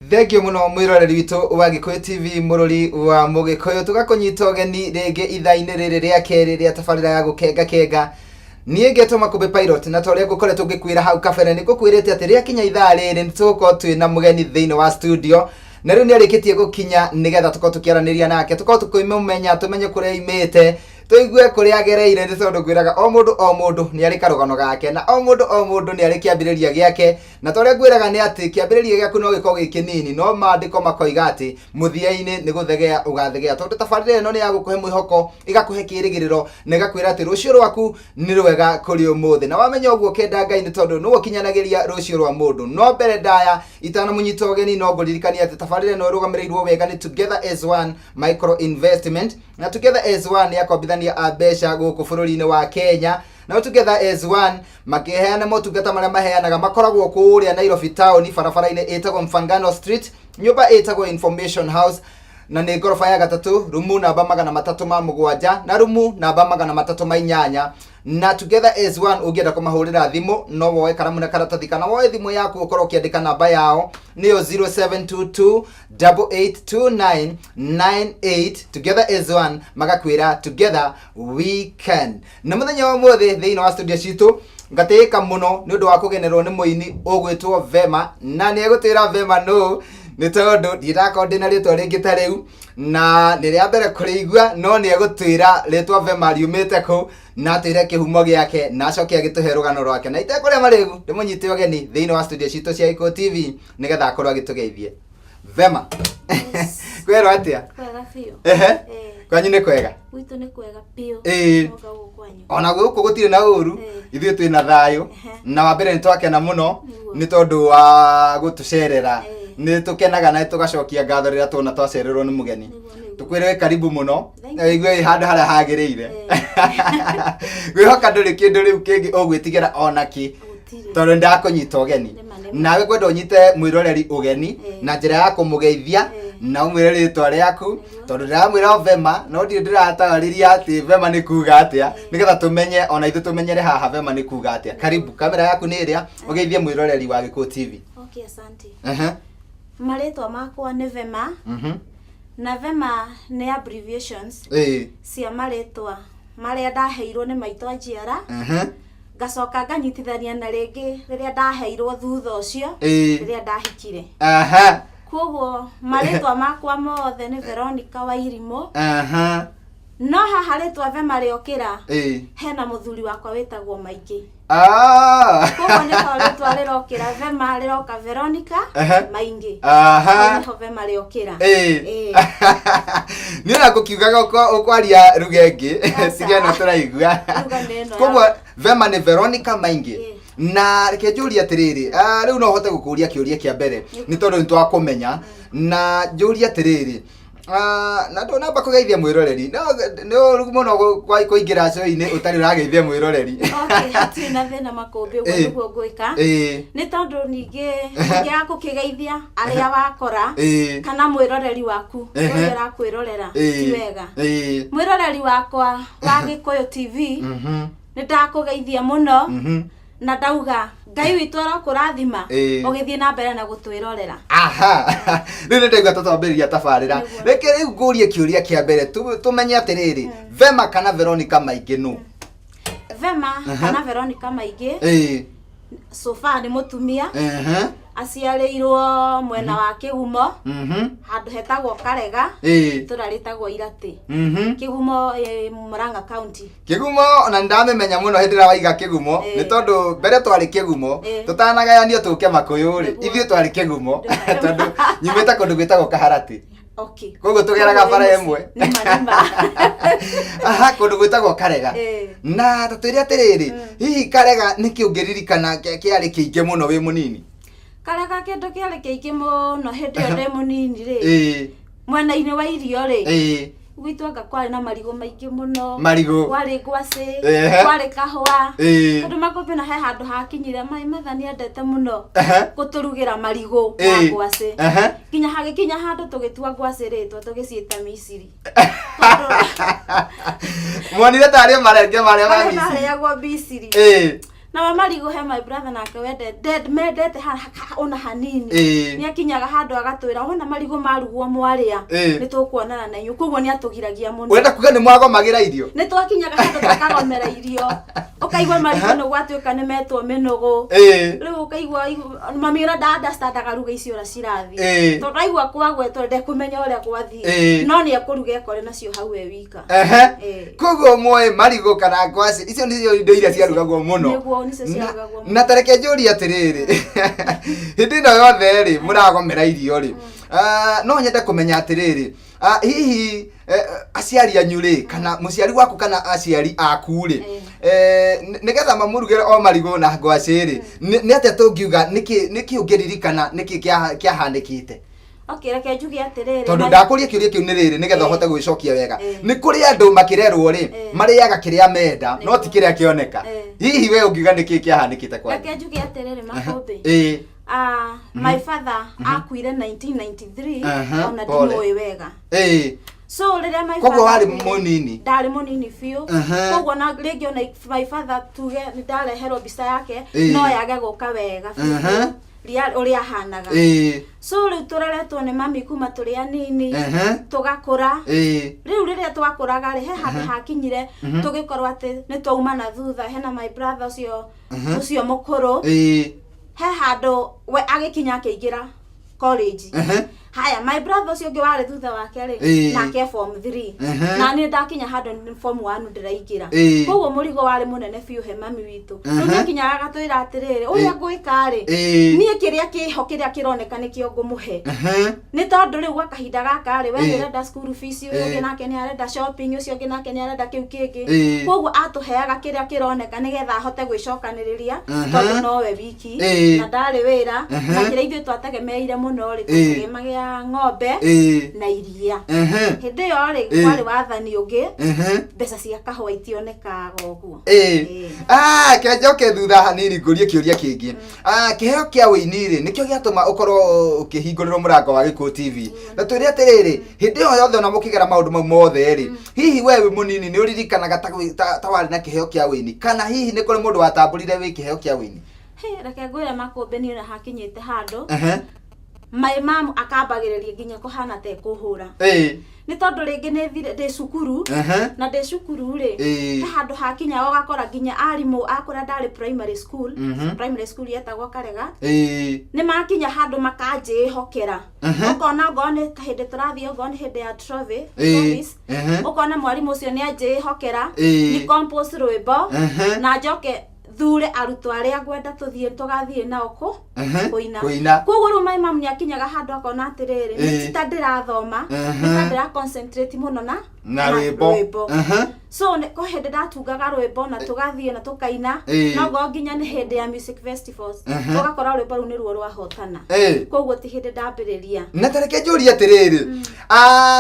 Thengiũ mũno mwĩroreri witũ wa Gĩkũyũ TV, mũrũri wa Mũgĩkũyũ, tũgakũnyita ũgeni rĩngĩ ithaa-inĩ rĩrĩ rĩa kerĩ rĩa tabarĩra ya Gũkenga Kenga. Niĩ ngetwo Makũmbĩ Pilot, na ta ũrĩa ngũkoretwo ngĩkwĩra hau kabere, nĩ ngũkwĩrĩte atĩ rĩakinya ithaa rĩrĩ nĩ tũgũkorwo twĩ na mũgeni thĩinĩ wa studio, na rĩu nĩ arĩkĩtie gũkinya nĩgetha tũkorwo tũkĩaranĩria nake, tũkorwo tũkĩmũmenya, tũmenye kũrĩa aimĩte, tũigue kũrĩa agereire, nĩ tondũ ngwĩraga o mũndũ o mũndũ nĩ arĩ karũgano gake, na o mũndũ o mũndũ nĩ arĩ kĩambĩrĩria gĩake. Na ta ũrĩa ngwĩraga nĩ atĩ kĩambĩrĩria gĩaku no gĩkorwo gĩ kĩnini, no maandĩko makoiga atĩ mũthia-inĩ nĩ gũthegea ũgathegea, tondũ tabarĩra ĩno nĩ ya gũkũhe mwĩhoko, ĩgakũhe kĩĩrĩgĩrĩro, na ĩgakwĩra atĩ rũciũ rwaku nĩ rwega kũrĩ ũmũthĩ. Na wamenya ũguo kenda Ngai, nĩ tondũ nĩwe ũkinyanagĩria rũciũ rwa mũndũ. No mbere ndaya itanamũnyita ũgeni, no ngũririkania atĩ tabarĩra ĩno ĩrũgamĩrĩirwo wega nĩ Together as One Micro Investment, na Together as One nĩ akombithania a mbeca gũkũ bũrũri-inĩ wa Kenya. Nao Together as One makĩheana motungata marĩa maheanaga makoragwo kũrĩa Nairobi town, barabara-inĩ ĩtagwo Mfangano Street, nyũmba ĩtagwo Information House, na nĩ ngoroba ya gatatũ, rumu namba 307 na rumu namba 308. Na Together as One, ũngĩenda kũmahũrĩra thimũ, no woe karamu na karatathi kana woe thimũ yaku ũkorwo ũkĩandĩka namba yao, nĩyo 0722 882998. Together as One magakwĩra, "Together we can." Na mũthenya wa ũmũthĩ thĩinĩ wa studio citũ, ngatĩĩka mũno nĩ ũndũ wa kũgenerwo nĩ mũini ũgwĩtwo Vema, na nĩ egũtwĩra Vema nũ, nĩ tondũ ndirakorwo ndĩna rĩtwa rĩngĩ ta rĩu na nĩ rĩa mbere kũrĩigua, no nĩ egũtwĩra rĩtwa Vema riumĩte kũ, na atwĩre kĩhumo gĩake, na acoke agĩtũhe rũgano rwake. Na itekũrĩa marĩgu, ndĩmũnyite ũgeni thĩinĩ wa studio citũ cia Gĩkũyũ TV nĩgetha akorwo agĩtũgeithie. Vema, kwĩrwo atĩa? Kwega biũ. Ehe. Eh. Kwanyu nĩ kwega? Gwitũ nĩ kwega biũ. Oga gũkũ kwanyu? Ona gũkũ gũtirĩ na ũru. Ithuĩ twĩ na thayũ. Na wa mbere nĩ twakena mũno nĩ tondũ wa gũtũcerera. Nĩ tũkenaga na tũgacokia ngatho rĩrĩa tuona twacererwo nĩ mũgeni. Nĩguo. Tũkwĩre wĩ karibu mũno. Thank Na wĩigue wĩ handũ harĩa hagĩrĩire. Ngwĩhoka ndũrĩ kĩndũ rĩu kĩngĩ ũgwĩtigĩra ona kĩ, Gũtirĩ. tondũ nĩ ndakũnyita ũgeni. Nĩma, nĩma. Nawe ngwenda ũnyite mwĩroreri ũgeni na njĩra ya kũmũgeithia na ũmwĩre rĩtwa rĩaku, tondũ ndĩramwĩra Vema no ndirĩ ndĩratarĩria atĩ Vema nĩ kuga atĩa, nĩgetha tũmenye ona ithuĩ tũmenyere haha Vema nĩ kuga atĩa. Karibu, kamera yaku nĩ ĩrĩa, ũgeithie mwĩroreri wa Gĩkũyũ TV. Okay, asante. Marĩtwa makwa nĩ Vema, na Vema nĩ abbreviations cia marĩtwa marĩa ndaheirwo nĩ maitũ anjiara, ngacoka nganyitithania na rĩngĩ rĩrĩa ndaheirwo thutha ũcio rĩrĩa ndahikire. Koguo marĩtwa makwa mothe nĩ Veronica Wairimũ. No haha rĩtwa Vema rĩokĩra, hena mũthuri wakwa wĩtagwo Maingĩ. Koguo nĩho rĩtwa rĩrokĩra Vema, rĩroka Veronica Maingĩ. Hau nĩho Vema rĩokĩra. Ĩĩ. Niĩ ona ngũkiugaga ũkwaria ruga ĩngĩ. Aca. Tiga ĩno tũraigua. Ruga nĩ ĩno. Koguo Vema nĩ Veronica Maingĩ. Ĩĩ. Na reke njũrie atĩrĩrĩ, rĩu no hote gũkũria kĩũria kĩa mbere nĩ tondũ nĩ twakũmenya, na njũrie atĩrĩrĩ, na ndũnamba kũgeithia mwĩroreri. No nĩ ũru mũno kũingĩra show-inĩ ũtarĩ ũrageithia mwĩroreri. Okay, hatirĩ na thĩna, Makũmbĩ, ũguo nĩguo ngwĩka, nĩ tondũ ningĩ ũngĩaga gũkĩgeithia arĩa wakora kana mwĩroreri waku ũrĩa ũrakwĩrorera, ti wega. Mwĩroreri wakwa wa Gĩkũyũ TV, nĩ ndakũgeithia mũno na ndauga Ngai witũ arokũrathima ũgĩthiĩ na mbere na gũtwĩrorera. Aha, rĩu nĩ ndaigua tũtwambĩrĩria tabarĩra. Reke rĩu ngũrie kĩũria kĩa mbere, tũmenye atĩrĩrĩ, Vema kana Veronica Maingĩ nũ? Vema kana Veronica Maingĩ so far nĩ mũtumia aciarĩirwo mwena wa Kĩgumo, handũ hetagwo Karega, itũra rĩtagwo Iratĩ. Kĩgumo ĩ Murang'a County. Kĩgumo ona nĩndamĩmenya mũno hĩndĩ ĩrĩa waiga Kĩgumo, nĩ tondũ mbere twarĩ Kĩgumo tũtanagayanio tũke Makũyũ rĩ. Ithuĩ twarĩ Kĩgumo, tondũ nyumĩte kũndũ gwĩtagwo Kaharatĩ. Koguo tũgeraga bara ĩmwe. Nĩma nĩma. Aha, kũndũ gwĩtagwo Karega. Na tũtwĩre atĩrĩrĩ, hihi Karega nĩkĩ ũngĩririkana kĩarĩ kĩingĩ mũno wĩ mũnini? Karega kĩndũ kĩarĩ kĩingĩ mũno hĩndĩ ĩyo ndĩ mũnini rĩ, mwena-inĩ wa irio rĩ, gwitũ anga kwarĩ na marigũ maingĩ mũno. Marigũ. Kwarĩ ngwacĩ, kwarĩ kahũa, tondũ Makũmbĩ na he handũ hakinyire mai matha nĩ endete mũno gũtũrugĩra marigũ na ngwacĩ, nginya hagĩkinya handũ tũgĩtua ngwacĩ rĩtwa tũgĩciĩta Misiri. Muonire tarĩ marenge marĩa ma marĩa Misiri. Marĩagwo Misiri. Na marigũ, he my brother nake wende mendete ona hanini. Nĩ akinyaga handũ agatwĩra, "Wona marigũ marugwo mwarĩa, nĩ tũkuonana na inyuĩ." Koguo nĩ atũgiragia mũno. Ũrenda kuga nĩ mwagomagĩra irio? Nĩ twakinyaga handũ tũkagomera irio, ũkaigua marigũ nĩ gwatuĩka nĩ metwo mĩnũgũ. Rĩu ũkaigua mami ona nda-understandaga ruga icio ũrĩa cirathiĩ, tondũ aigua kwagwetwo ndekũmenya ũrĩa gwathiĩ, no nĩ ekũruga ekore nacio hau we wika. Koguo moe marigũ kana ngwacĩ, icio nĩcio indo iria ciarugagwo mũno? Nĩguo, nĩcio ciarugagwo mũno. Na tareke njũrie atĩrĩrĩ, hĩndĩ ĩno yothe rĩ mũragomera irio rĩ, no nyende kũmenya atĩrĩrĩ, hihi aciari anyu rĩ, kana mũciari waku kana aciari aku rĩ, nĩgetha mamũrugĩre o marigũ na ngwacĩ rĩ, nĩ atĩa tũngiuga, nĩkĩ ũngĩririkana nĩkĩ kĩahanĩkĩte? Okay, reke njuge atĩrĩrĩ, Tondũ ndakũria kĩũria kĩu nĩ rĩrĩ, nĩgetha ũhote gwĩcokia wega. Nĩ kũrĩ andũ makĩrerwo rĩ, marĩaga kĩrĩa menda no ti kĩrĩa kĩoneka. Hihi we ũngiuga nĩkĩ kĩahanĩkĩte kwanyu? Reke njuge atĩrĩrĩ, Makũmbĩ, my father akuire 1993. Ona Pole. ndimũĩ wega. So rĩrĩa my Koguo father warĩ mũnini? Ndarĩ mũnini biũ. Koguo na rĩngĩ ona my father, tuge nĩ ndareherwo mbica yake, no yage gũka wega biũ ũrĩa ahanaga. So rĩu tũreretwo nĩ mami kuma tũrĩ anini, tũgakũra. Rĩu rĩrĩa twakũraga rĩ, he handũ hakinyire tũgĩkorwo atĩ nĩ twauma na thutha. Hena my brother ũcio ũcio mũkũrũ, he handũ we agĩkinya akĩingĩra college. Haya, my brother ũcio ũngĩ warĩ thutha wake rĩ, nake form 3, na niĩ ndakinya handũ nĩ form 1 ndĩraingĩra. Koguo mũrigo warĩ mũnene biũ he mami witũ. Rĩu nĩakinyaga agatwĩra atĩrĩrĩ, ũrĩa ngwĩka rĩ, niĩ kĩrĩa kĩho, kĩrĩa kĩroneka nĩkĩo ngũmũhe, nĩ tondũ rĩu gwa kahinda gaka rĩ, we nĩ ũrenda school fees, ũyũ ũngĩ nake nĩ arenda shopping, ũcio ũngĩ nake nĩ arenda kĩu kĩngĩ. Koguo atũheaga kĩrĩa kĩroneka nĩgetha ahote gwĩcokanĩrĩria, tondũ nowe wiki na ndarĩ wĩra. Na kĩrĩa ithuĩ twategemeire mũno rĩ, twategemagĩra ng'ombe na iria. Hĩndĩ ĩyo rĩ, kwarĩ wathani ũngĩ, mbeca cia kahũa itionekaga ũguo. Ah, kĩnjoke thutha hanini ngũrie kĩũria kĩngĩ. Kĩheo kĩa ũini rĩ, nĩkĩo gĩatũma ũkorwo ũkĩhingũrĩrwo mũrango wa Gĩkũyũ TV. Na twĩre atĩrĩrĩ, hĩndĩ ĩyo yothe ona mũkĩgera maũndũ mau mothe rĩ, hihi we wĩ mũnini nĩ ũririkanaga ta warĩ na kĩheo kĩa ũini, kana hihi nĩ kũrĩ mũndũ watambũrire wĩ kĩheo kĩa ũini? Hĩ, reke ngwĩre, Makũmbĩ, niĩ ona hakinyĩte handũ my mom akambagĩrĩria nginya kũhana ta ĩkũhũra, nĩ tondũ rĩngĩ nĩ thire ndĩ cukuru, na ndĩ cukuru rĩ, he handũ hakinyaga ũgakora nginya arimũ akũrĩa ndarĩ primary school, primary school yetagwo Karega, nĩ makinya handũ makanjĩhokera. Ũkona ngorwo nĩ ta hĩndĩ tũrathiĩ, ongorwo nĩ hĩndĩ ya trophy, trophies, ũkona mwarimũ ũcio nĩ anjĩhokera ni compose rwĩmbo na njoke thure arutwo arĩa ngwenda tũthiĩ tũgathiĩ nao kũ kũina. Kũina. Koguo rĩu my mom nĩ akinyaga handũ akona atĩrĩrĩ, nĩ ta ndĩrathoma, nĩ ta ndĩra concentrate mũno na Na rwĩmbo. So kũ hĩndĩ ndatungaga rwĩmbo na tũgathiĩ na tũkaina, no ngorwo nginya nĩ hĩndĩ ya music festivals, ũgakora rwĩmbo rũu nĩruo rwahotana. Koguo ti hĩndĩ ndambĩrĩria. Na tareke njũrie atĩrĩrĩ,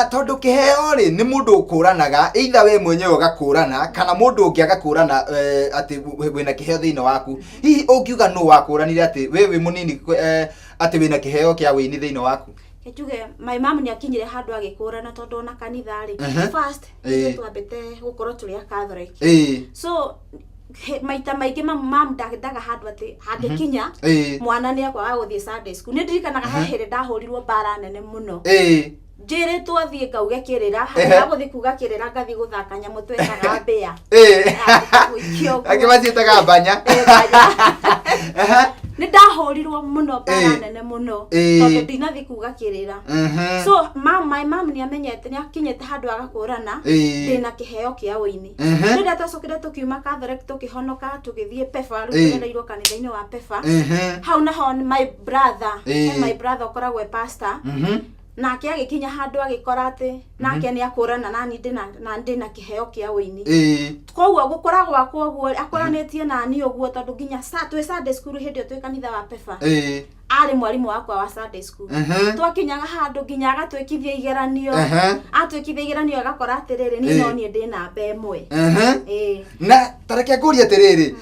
tondũ kĩheo rĩ, nĩ mũndũ ũkũranaga, either we mwenyewe ũgakũrana kana mũndũ ũngĩ agakũrana, atĩ wĩna kĩheo thĩinĩ waku. Hihi ũngiuga nũ wakũranire atĩ we wĩ mũnini, atĩ wĩna kĩheo kĩa wĩini thĩinĩ waku? Njuge my mom nĩ akinyire handũ agĩkũrana, tondũ ona kanitha rĩ, first ithuĩ twambĩte gũkorwo tũrĩ a Catholic. So maita maingĩ mam ndandaga handũ atĩ hangĩkinya mwana nĩ akwaga gũthiĩ Sunday school. Nĩ ndirikanaga he hĩndĩ ndahũrirwo mbara nene mũno, njĩrĩtwo thiĩ ngauge kĩrĩra. Handũ ha gũthiĩ kuga kĩrĩra, ngathiĩ gũthaka nyamũ twĩtaga mbĩa. Gũikio ũguo. Angĩ maciĩtaga mbanya. Mbanya. Nĩ ndahũrirwo mũno mbara nene mũno, tondũ ndinathiĩ kuga kĩrĩra. So mam, my mom nĩ amenyete, nĩ akinyĩte handũ agakũrana ndĩna kĩheo kĩa ũini. Rĩrĩa twacokire tũkiuma Catholic, tũkĩhonoka, tũgĩthiĩ Pefa, rĩu tũrereirwo kanitha-inĩ wa Pefa. Hau naho nĩ my brother, he my brother ũkoragwo e pastor, nake agĩkinya handũ agĩkora atĩ nake nĩ akũrana nani ndĩna kĩheo kĩa ũini. Koguo gũkũra gwakwa ũguo akũranĩtie nani ũguo, tondũ nginya twĩ Sunday school, hĩndĩ ĩyo twĩ kanitha wa Pefa, arĩ mwarimũ wakwa wa Sunday school. Twakinyaga handũ nginya agatwĩkithia igeranio. Atwĩkithia igeranio agakora atĩrĩrĩ, niĩ no niĩ ndĩ namba 1. Na tareke ngũrie atĩrĩrĩ,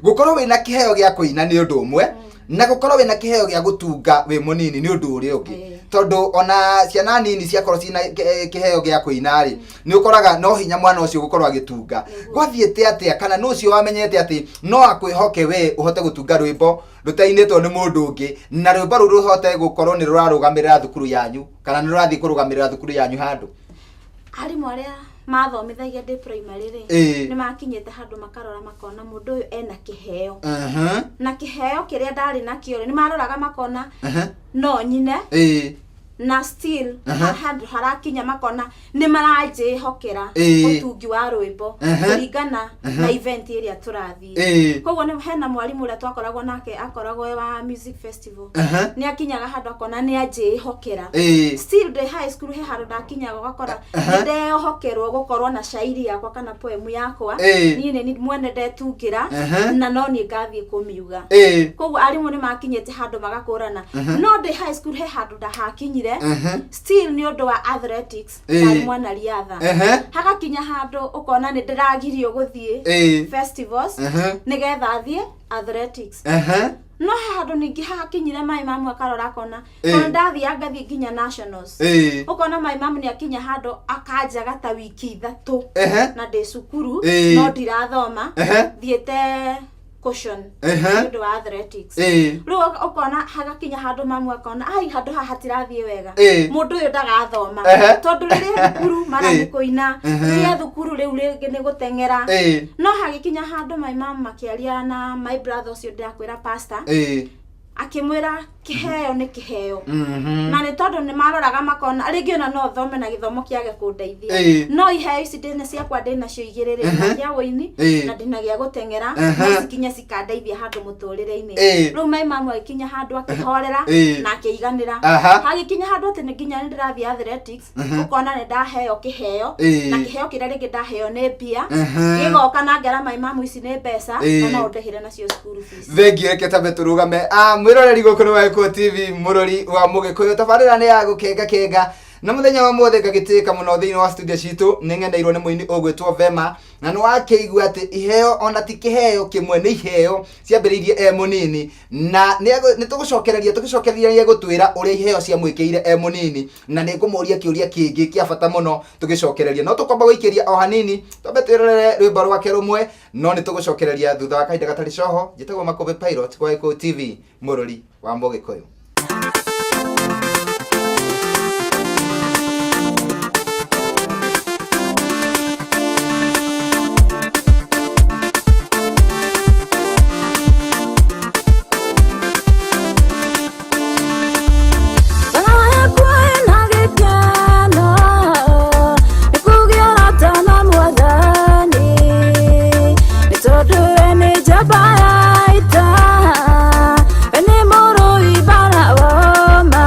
gũkorwo wĩna kĩheo gĩa kũina nĩ ũndũ ũmwe, na gũkorwo wĩna kĩheo gĩa gũtunga wĩ mũnini nĩ ũndũ ũrĩa ũngĩ. Tondũ ona ciana nini ciakorwo cina kĩheo gĩa kũina rĩ, nĩ ũkoraga no hinya mwana ũcio gũkorwo agĩtunga. Gwathiĩte atĩa, kana nũ ũcio wamenyete atĩ no akwĩhoke we ũhote gũtunga rwĩmbo rũtainĩtwo nĩ mũndũ ũngĩ, na rwĩmbo rũu rũhote gũkorwo nĩ rũrarũgamĩrĩra thukuru yanyu, kana nĩ rũrathiĩ kũrũgamĩrĩra thukuru yanyu handũ? Arimũ arĩa mathomithagia ndĩ primary rĩ, nĩ makinyĩte handũ makarora makona mũndũ ũyũ ena kĩheo. Na kĩheo kĩrĩa ndarĩ nakĩo rĩ, nĩ maroraga makona no nyine na still handũ harakinya makona nĩ maranjĩhokera ũtungi wa rwĩmbo kũringana na event ĩrĩa tũrathiĩ. Koguo nĩ hena mwarimũ ũrĩa twakoragwo nake, akoragwo e wa music festival. Nĩ akinyaga handũ akona nĩ anjĩhokera. Still ndĩ high school, he handũ ndakinyaga ũgakora nĩ ndehokerwo gũkorwo na shairi yakwa kana poem yakwa. Niĩ nĩ niĩ mwene ndetungĩra na no niĩ ngathiĩ kũmiuga. Koguo arimũ nĩ makinyĩte handũ magakũrana. No ndĩ high school he handũ ndahakinyire, still nĩ ũndũ wa athletics. Ndarĩ mwana riatha. Hagakinya handũ ũkona nĩ ndĩragirio gũthiĩ festivals nĩgetha thiĩ athletics. No he handũ ningĩ hakinyire maĩ mamu akarora akona, tondũ ndathiaga ngathiĩ nginya nationals, ũkona maĩ mamu nĩ akinya handũ akanjaga ta wiki 3 na ndĩ cukuru, no ndirathoma, thiĩte caution nĩ ũndũ wa athletics. Rĩu ũkona hagakinya handũ mamu akona ai handũ haha hatirathiĩ wega, mũndũ ũyũ ndagathoma, tondũ rĩrĩa thukuru mara nĩ kũina, rĩrĩa thukuru rĩu rĩngĩ nĩ gũteng'era. No hagĩkinya handũ my mom makĩaria na my brother ũcio ndĩrakwĩra pastor, akĩmwĩra kĩheo nĩ kĩheo. Na nĩ tondũ nĩ maroraga makona rĩngĩ ona no thome na gĩthomo kĩage kũndeithia, no iheo ici ndĩna ciakwa, ndĩnacio igĩrĩ rĩ, na kĩa wũini na ndĩna gĩa gũteng'era, no cikinye cikandeithia handũ mũtũrĩre-inĩ. Rĩu my mamu agĩkinya handũ akĩhorera na akĩiganĩra. Hagĩkinya handũ atĩ nĩ nginya nĩ ndĩrathiĩ athletics, ũkona nĩ ndaheo kĩheo, na kĩheo kĩrĩa rĩngĩ ndaheo nĩ mbia, gĩgoka na ngera my mamu ici nĩ mbeca na no ndĩhĩre nacio school fees. Thengiũ. Reke tambe tũrũgame. Mwĩroreri gũkũ nĩ wa Gĩkũyũ TV, mũrori wa mũgĩkũyũ, tabarĩra nĩ ya gũkenga kenga, na mũthenya wa mothe ngagĩtĩka mũno thĩinĩ wa studio citũ nĩ ng'eneirwo nĩ mũini ũgwĩtwo Vema. Na nĩ wakĩigua atĩ iheo ona ti kĩheo kĩmwe, nĩ iheo ciambĩrĩirie e mũnini, na nĩ tũgũcokereria tũgĩcokereria nĩ egũtwĩra ũrĩa iheo ciamwĩkĩire e mũnini, na nĩ ngũmũria kĩũria kĩngĩ kĩa bata mũno tũgĩcokereria. No tũkwamba gũikĩria o hanini, twambe twĩrorere rwĩmbo rwake rũmwe, no nĩ tũgũcokereria thutha wa kahinda gatarĩ coho. Njĩtagwo Makũmbĩ Pilot kwa Gĩkũyũ TV, mũrori wa mũgĩkũyũ. Ngoro yakwa ĩna gĩkeno nĩ kũgĩa ũrata na Mwathani, nĩ tondũ we nĩ njamba ya ita, we nĩ mũrũi mbara woma,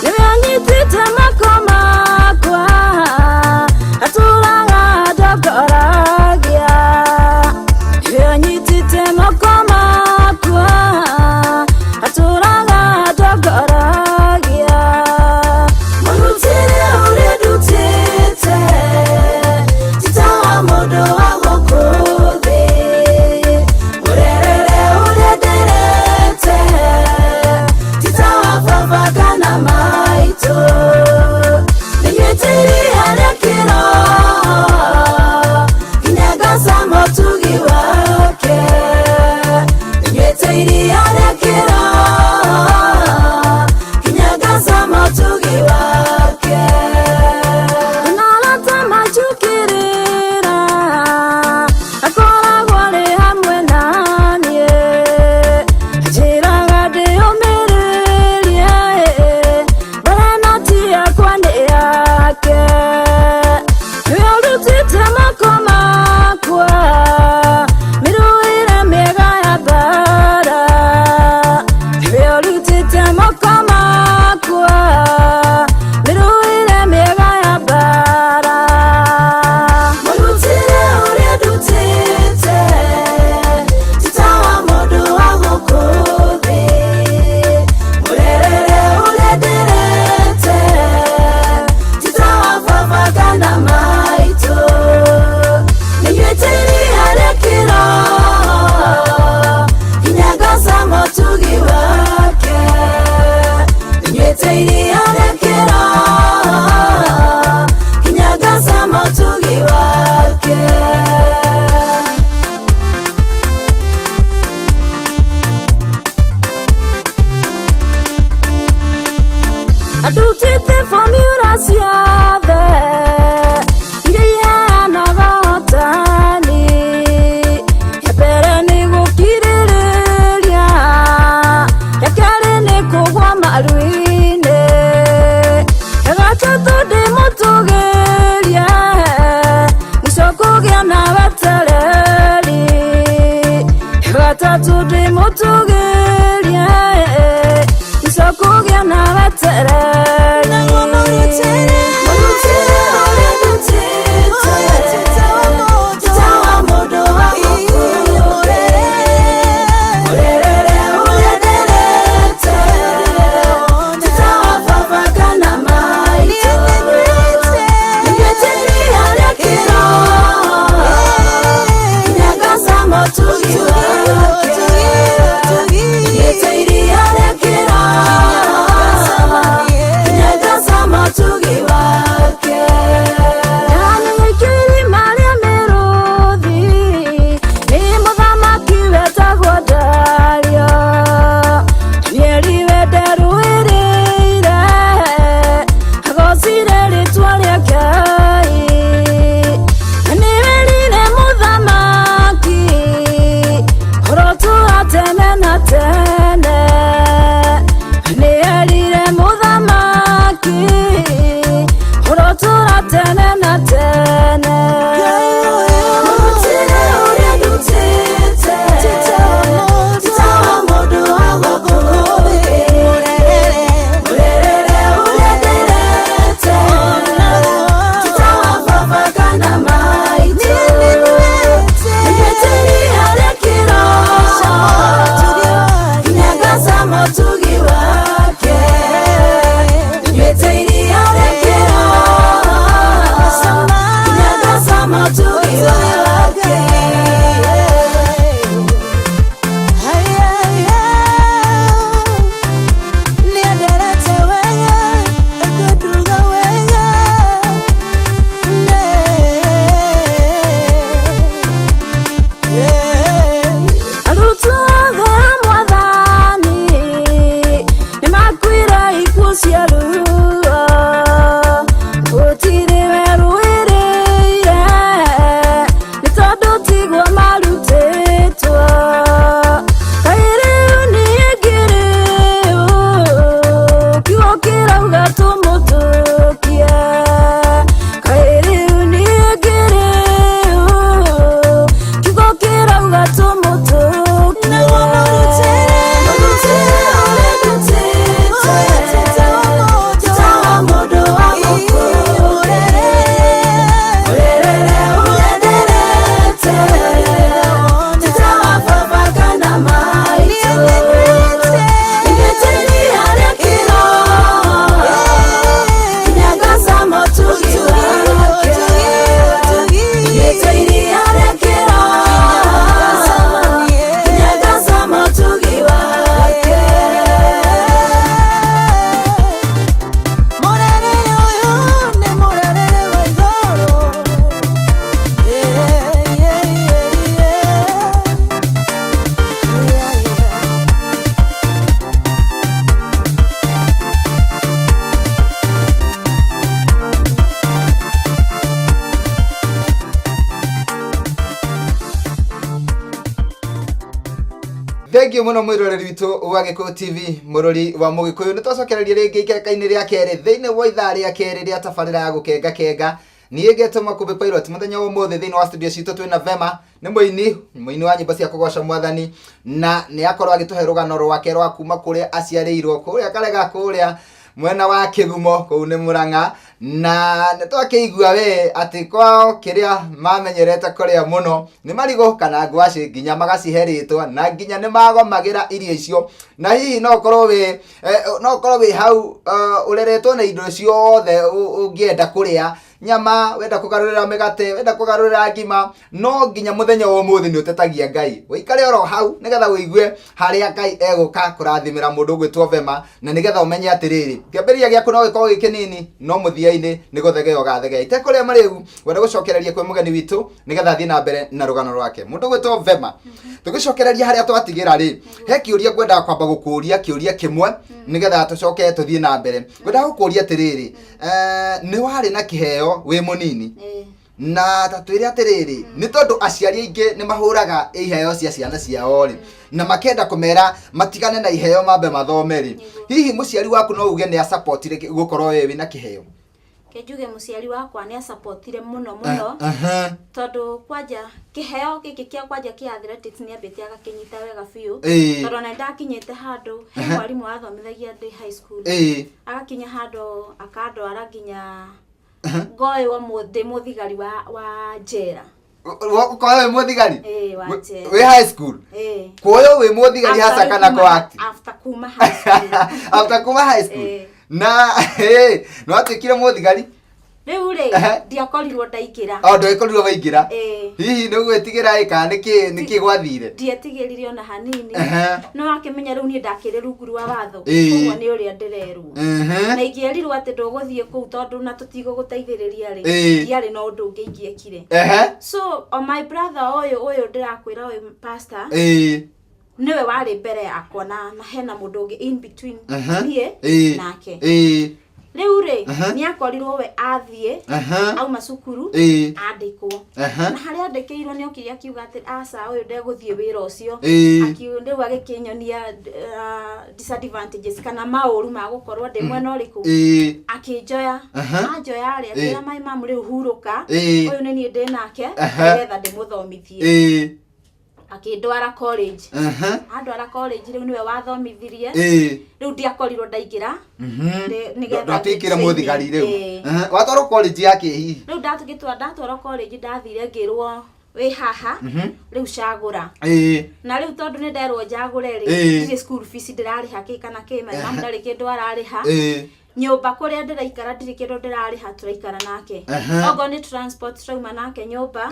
nĩwe anyitĩte moko makwa, atũraga ndongoragia, nĩwe anyitĩte moko makwa, atũraga ndongoragia. Mũrutĩre ũrĩa ndutĩte ti ta wa mũndũ wa gũkũ thĩ, mũrerere ũrĩa nderete ti ta wa baba kana maitũ, nĩnyuĩte iria rĩa kĩroho nginya ngacama ũtugi wake, nĩnyuĩte iria rĩa kĩroho nginya ngacama ũtugi wake. Na arata manjũkĩrĩra, akoragwo arĩ hamwe naniĩ, anjĩraga ndĩyũmĩrĩrie, mbara ĩno ti yakwa nĩ yake, nĩwe ũrutĩte moko makwa mĩrũĩre mĩega ya mbara, nĩwe ũrutĩte moko makwa mĩrũĩre mĩega ya mbara. Mũrutĩre ũrĩa ndutĩte ti ta wa mũndũ wa gũkũ thĩ, mũrerere ũrĩa nderete ti ta wa baba kana maitũ, nĩnyuĩte iria rĩa kĩroho nginya ngacama ũtugi wake, nĩnyuĩte Nyuĩte iria rĩa kĩroho nginya ngacama ũtugi wake. Andutĩte formula ciothe iria iheanaga ũhotani. Ya mbere nĩ gũkirĩrĩria, ya kerĩ nĩ kũgwa maru-inĩ, ya gatatũ ndĩmũtũgĩrie, mũico kũgĩa na wetereri. Ya gatatũ ndĩmũtũgĩrie, mũico kũgĩa na wetereri. Naguo mũrutĩre. Mũrutĩre ũrĩa ndutĩte, Ti ta wa mũndũ. ti ta wa mũndũ wa gũkũ thĩ. Mũrerere ũrĩa nderete, ti ta wa baba kana maitũ. Nyuĩte iria rĩa kĩroho nginya ngacama ũtugi wake. Nyuĩte iria rĩa kĩroho nginya ngacama ũtugi wake. Ndamenye irima rĩa mĩrũthi nĩ mũthamaki wetagwo Dario. Danieli we nderũĩrĩire, agocire rĩtwa rĩa Ngai. Na nĩwerire mũthamaki ũrotũra tene na tene. Nĩerire mũthamaki ũrotũra tene na tene. Mũrutĩre ũrĩa ndutĩte, ti ta wa mũndũ wa gũkũ thĩ. Mũrerere ũrĩa nderete, ti ta wa baba kana maitũ. Nyuĩte iria rĩa kĩroho nginya ngacama ũtugi wake. Nyuĩte iria rĩa kĩroho nginya ngacama ũtugi wake. Nĩenderete wega, akanduga wega. Arutwo othe a Mwathani nĩmakuire ikuũ cia ruo. Gũtirĩ werũĩrĩire nĩ tondũ tiguo marutĩtwo. Kaĩ rĩu niĩ ngĩrĩ ũ, kiugo kĩrauga tũmũtũkie. Kaĩ rĩu niĩ ngĩrĩ ũ, kiugo kĩrauga tũmũtũkie. Naguo mũrutĩre. Mũrutĩre ũrĩa ndutĩte, Ti ta wa mũndũ. ti ta wa mũndũ wa gũkũ thĩ. Mũrerere ũrĩa nderete, ti ta wa baba kana maitũ. Nyuĩte iria rĩa kĩroho nginya ngacama ũtugi wake. Nyuĩte iria rĩa kĩroho nginya ngacama ũtugi wake. Mũrerere ũyũ nĩ mũrerere wa igũrũ. Yeah, yeah, yeah, yeah. Yeah, yeah. Thengiũ mũno mwĩroreri witũ wa Gĩkũyũ TV, mũrori wa mũgĩkũyũ. Nĩ twacokereria rĩngĩ ikereka-inĩ rĩa kerĩ thĩinĩ wa ithaa rĩa kerĩ rĩa tabarĩra ya gũkenga kenga. Niĩ ngetwo Makũmbĩ Pilot. Mũthenya wa ũmũthĩ thĩinĩ wa studio citũ twĩna Vema, nĩ mũini wa nyĩmbo cia kũgoca Mwathani, na nĩ akorwo agĩtũhe rũgano rwake rwa kuma kũrĩa aciarĩirwo, kũrĩa Karega, kũrĩa mwena wa Kĩgumo, kũu nĩ Mũrang'a. Na nĩ twakĩigua we atĩ kwao kĩrĩa mamenyerete kũrĩa mũno nĩ marigũ kana ngwacĩ, nginya magacihe rĩtwa na nginya nĩ magomagĩra irio icio. Na hihi no ũkorwo wĩ hau, ũreretwo na indo ciothe ũngĩenda kũrĩa. Nyama, wenda kũgarũrĩra mĩgate, wenda kũgarũrĩra ngima, no nginya mũthenya wa ũmũthĩ nĩ ũtetagia Ngai. Ũikare oro hau nĩgetha ũigue harĩa Ngai egũka kũrathimĩra mũndũ ũgwĩtwo Vema, na nĩgetha ũmenye atĩrĩrĩ, kĩambĩrĩria gĩaku no gĩkorwo gĩ kĩnini, no mũthia-inĩ nĩ gũthegea ũgathegea. Itekũrĩa marĩgu, wenda gũcokereria kwĩ mũgeni witũ nĩgetha athiĩ na mbere na rũgano rwake. Mũndũ ũgwĩtwo Vema, tũgĩcokereria harĩa twatigĩra rĩ, he kĩũria ngwendaga kwamba gũkũria kĩũria kĩmwe nĩgetha tũcoke tũthiĩ na mbere. Ngwendaga gũkũria atĩrĩrĩ, nĩ warĩ na kĩheo wĩ mũnini, na ta twĩre atĩrĩrĩ, nĩ tondũ aciari aingĩ nĩ mahũraga iheo cia ciana ciao rĩ, na makenda kũmera matigane na iheo mambe mathome rĩ, hihi mũciari waku no uge nĩ asapotire gũkorwo wewe wĩna kĩheo? Ke njuge mũciari wakwa nĩ asapotire mũno mũno, tondũ kwanja kĩheo gĩkĩ kĩa kwanja kĩa athletics nĩ ambĩte agakĩnyita wega biũ, tondũ ona nĩndakinyĩte handũ he mwarimũ wathomithagia ndĩ high school, agakinya handũ akandwara nginya ngoywo ndĩ mũthigari wa njera. Ũkorwo wĩ mũthigari? Ĩĩ, wa njera. Wĩ high school? Ĩĩ. Kuoywo wĩ mũthigari After hasa kana kuma- kwa act? After kuma high school. After kuma high school? Ĩĩ. Na nĩ watuĩkire mũthigari? Rĩu rĩ, ndiakorirwo ndaingĩra. O ndwagĩkorirwo waingĩra? Ĩĩ. Hihi nĩ ũgwĩtigĩra ĩ kana nĩkĩ gwathire? Ndietigĩrire ona hanini. No akĩmenya rĩu niĩ ndakĩrĩ rungu rwa watho. Koguo nĩ ũrĩa ndĩrerwo. Na ingĩerirwo atĩ ndũgũthiĩ kũu tondũ na tũtigũgũteithĩrĩria rĩ, ndiarĩ na ũndũ ũngĩ ingĩekire. So on my brother ũyũ ndĩrakwĩra ũyũ pastor, nĩwe warĩ mbere yakwa na hena mũndũ ũngĩ in between niĩ nake. Rĩu rĩ, nĩ akorirwo we athiĩ, auma cukuru, andĩkwo. Na harĩa andĩkĩirwo nĩ okire akiuga atĩ aca ũyũ ndegũthiĩ wĩra ũcio. Rĩu agĩkĩnyonia disadvantages kana maũru ma gũkorwo ndĩ mwena ũrĩkũ. Akĩnjoya. Anjoya rĩ, akĩra my mom rĩu hurũka, ũyũ nĩ niĩ ndĩ nake, nĩgetha ndĩmũthomithie. Akĩndwara college. Andwara college rĩu nĩwe wathomithirie. Rĩu ndiakorirwo ndaingĩra. Nĩgetha Ndwatuĩkire training. mũthigari rĩu. Ĩĩ. Watwarwo college ya kĩ hihi? Rĩu ndatwarwo college ndathire ngĩrwo wĩ haha, rĩu cagũra. Na rĩu tondũ nĩ nderwo njagũre rĩ, ndirĩ school fees ndĩrarĩha kĩ kana kĩ, my mom ndarĩ kĩndũ ararĩha. Nyũmba kũrĩa ndĩraikara ndirĩ kĩndũ ndĩrarĩha, tũraikara nake. Okorwo nĩ transport tũrauma nake nyũmba,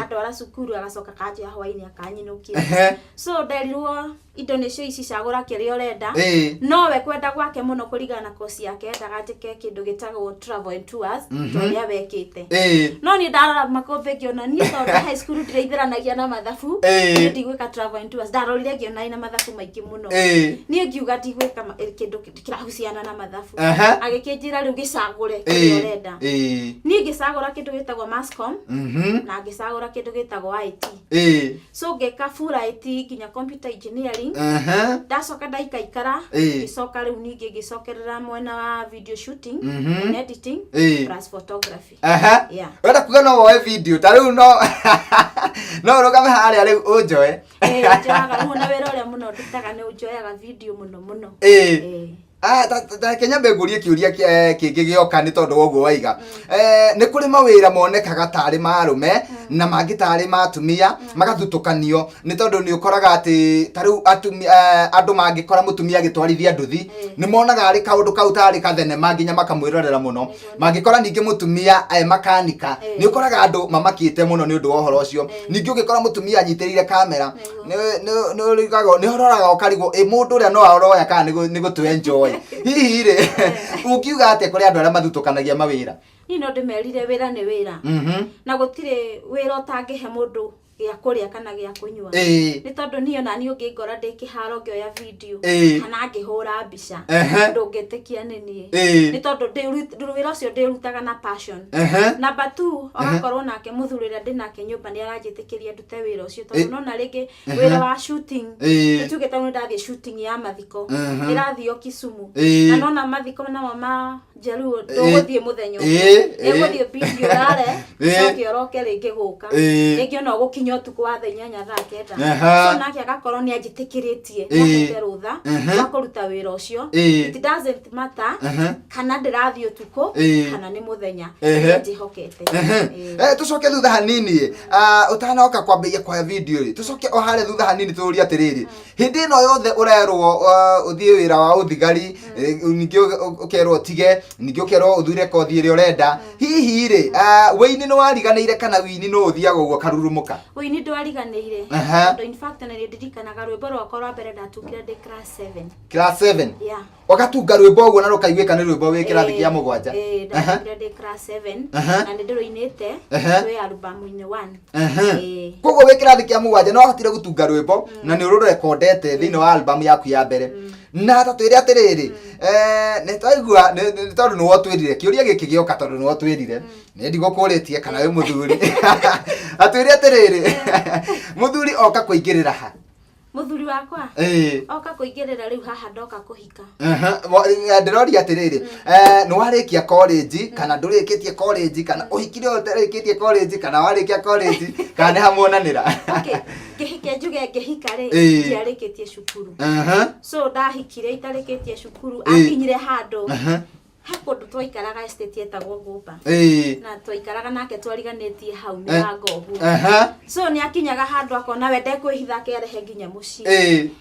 andwara cukuru agacoka akanjoya hwainĩ akanyinũkia. So nderirwo indo nĩcio ici, cagũra kĩrĩa ũrenda. No we kwenda gwake mũno kũringana na course yake endaga njĩke kĩndũ gĩtagwo travel and tours, ta ũrĩa wekĩte. No niĩ ndarora makũmbĩ ngĩona niĩ tondũ high school ndĩraithĩranagia na mathabu, niĩ ndigwĩka travel and tours. Ndarorire ngĩona ĩna mathabu maingĩ mũno. Niĩ ngiuga ndigwĩka kĩndũ kĩrahuciana na mathabu. Agĩkĩnjĩra rĩu gĩcagũre kĩrĩa ũrenda. Niĩ ngĩcagũra kĩndũ gĩtagwo masscom, na ngĩcagũra kĩndũ gĩtagwo IT. So ngĩka full IT nginya computer engineering. Ndacoka ndaikaikara, ngĩcoka rĩu ningĩ ngĩcokerera mwena wa video shooting and editing plus photography. Yeah. Ũrenda kuga no woe video ta rĩu no ũrũgame harĩa rĩu ũnjoe? Ĩĩ, njoyaga rĩu na wĩra ũrĩa mũno ndutaga nĩ njoyaga video mũno mũno. Reke nyambe ngũrie kĩũria kĩngĩ gĩoka nĩ tondũ wa ũguo waiga. Nĩ kũrĩ mawĩra monekaga tarĩ ma arũme na mangĩ tarĩ ma atumia, magathutũkanio nĩ tondũ nĩ ũkoraga atĩ ta rĩu andũ mangĩkora mũtumia agĩtwarithia nduthi, nĩ monaga arĩ kaũndũ kau tarĩ kathenema nginya makamwĩrorera mũno. Mangĩkora ningĩ mũtumia makanika, nĩ ũkoraga andũ mamakĩte mũno nĩ ũndũ wa ũhoro ũcio. Ningĩ ũngĩkora mũtumia anyitĩrĩire kamera, nĩ ũroraga ũkarigwo, ĩ mũndũ ũrĩa no aroya kana nĩ gũtũ enjoy. Hihi rĩ, ũngiuga atĩa kũrĩ andũ arĩa mathutũkanagia mawĩra? Niĩ no ndĩmerire wĩra nĩ wĩra. Na gũtirĩ wĩra ũtangĩhe mũndũ gĩa kũrĩa kana gĩa kũnyua. Nĩ tondũ niĩ ona niĩ ũngĩngora ndĩ kĩharo ngĩoya video, kana ngĩhũra mbica, ndũngĩtĩkia nĩ niĩ. Nĩ tondũ wĩra ũcio ndĩrutaga na passion. Number 2, ũgakorwo nake mũthuri ũrĩa ndĩ nake nyũmba nĩ aranjĩtĩkĩria ndute wĩra ũcio, tondũ nona rĩngĩ wĩra wa shooting, nĩ tuge ta nĩ ndathiĩ shooting ya mathiko, ĩrathiĩ o Kisumu. Na nona mathiko namo ma Jaluo, ndũgũthiĩ mũthenya ũmwe. Ĩgũthiĩ video ũrare, ũcoke ũroke rĩngĩ gũka. Rĩngĩ ona ũgũkinya Nginya ũtukũ wa thaa 8, thaa 9. So nake agakorwo nĩ anjĩtĩkĩrĩtie, nĩahete rũtha rwa kũruta wĩra ũcio. It doesn't matter kana ndĩrathiĩ ũtukũ kana nĩ mũthenya, njĩhokete. Eh, tũcoke thutha hanini, ũtanoka kwambĩrĩria kuoya video rĩ, tũcoke o harĩa thutha hanini, tũrie atĩrĩrĩ, hĩndĩ ĩno yothe ũrerwo ũthiĩ wĩra wa ũthigari, ningĩ ũkerwo ũtige, ningĩ ũkerwo ũthure kothi ĩrĩa ũrenda, hihi rĩ, wĩini nĩ wariganĩire kana wĩini no ũthiaga ũguo karurumũka? Ũini ndwariganĩire, tondũ in fact nĩ ndirikanaga rwĩmbo rwakwa rwa mbere ndatungire ndĩ class 7. Class 7? Yeah. Ũgatunga rwĩmbo ũguo na rũkaiguĩka nĩ rwĩmbo wĩ kĩrathi kĩa 7? Ĩĩ, ndatungire ndĩ class 7 na nĩ ndĩrũinĩte kwĩ album-inĩ 1. Koguo wĩ kĩrathi kĩa 7 no wahotire gũtunga rwĩmbo na nĩ ũrũrekondete thĩinĩ wa album yaku ya mbere. Na ta twĩre atĩrĩrĩ, nĩ twaigua nĩ tondũ nĩwe ũtwĩrire kĩũria gĩkĩ gĩoka, tondũ nĩwe ũtwĩrire, nĩ ndigũkũrĩtie kana wĩ mũthuri, atwĩre atĩrĩrĩ, mũthuri oka kũingĩrĩra ha? Mũthuri wakwa oka kũingĩrĩra rĩu haha ndoka kũhika. Ndĩroria atĩrĩrĩ, nĩ warĩkia college kana ndũrĩkĩtie college, kana ũhikire ũtarĩkĩtie college, kana warĩkia college, kana nĩ hamuonanĩra? Okay, ngĩhika, njuge ngĩhika rĩ, ndiarĩkĩtie cukuru. So ndahikire itarĩkĩtie cukuru. Akinyire handũ, he kũndũ twaikaraga estate yetagwo Ngũmba, na twaikaraga nake twariganĩtie hau mĩrango ũguo. So nĩ akinyaga handũ akona we ndekwĩhitha, akerehe nginya mũciĩ.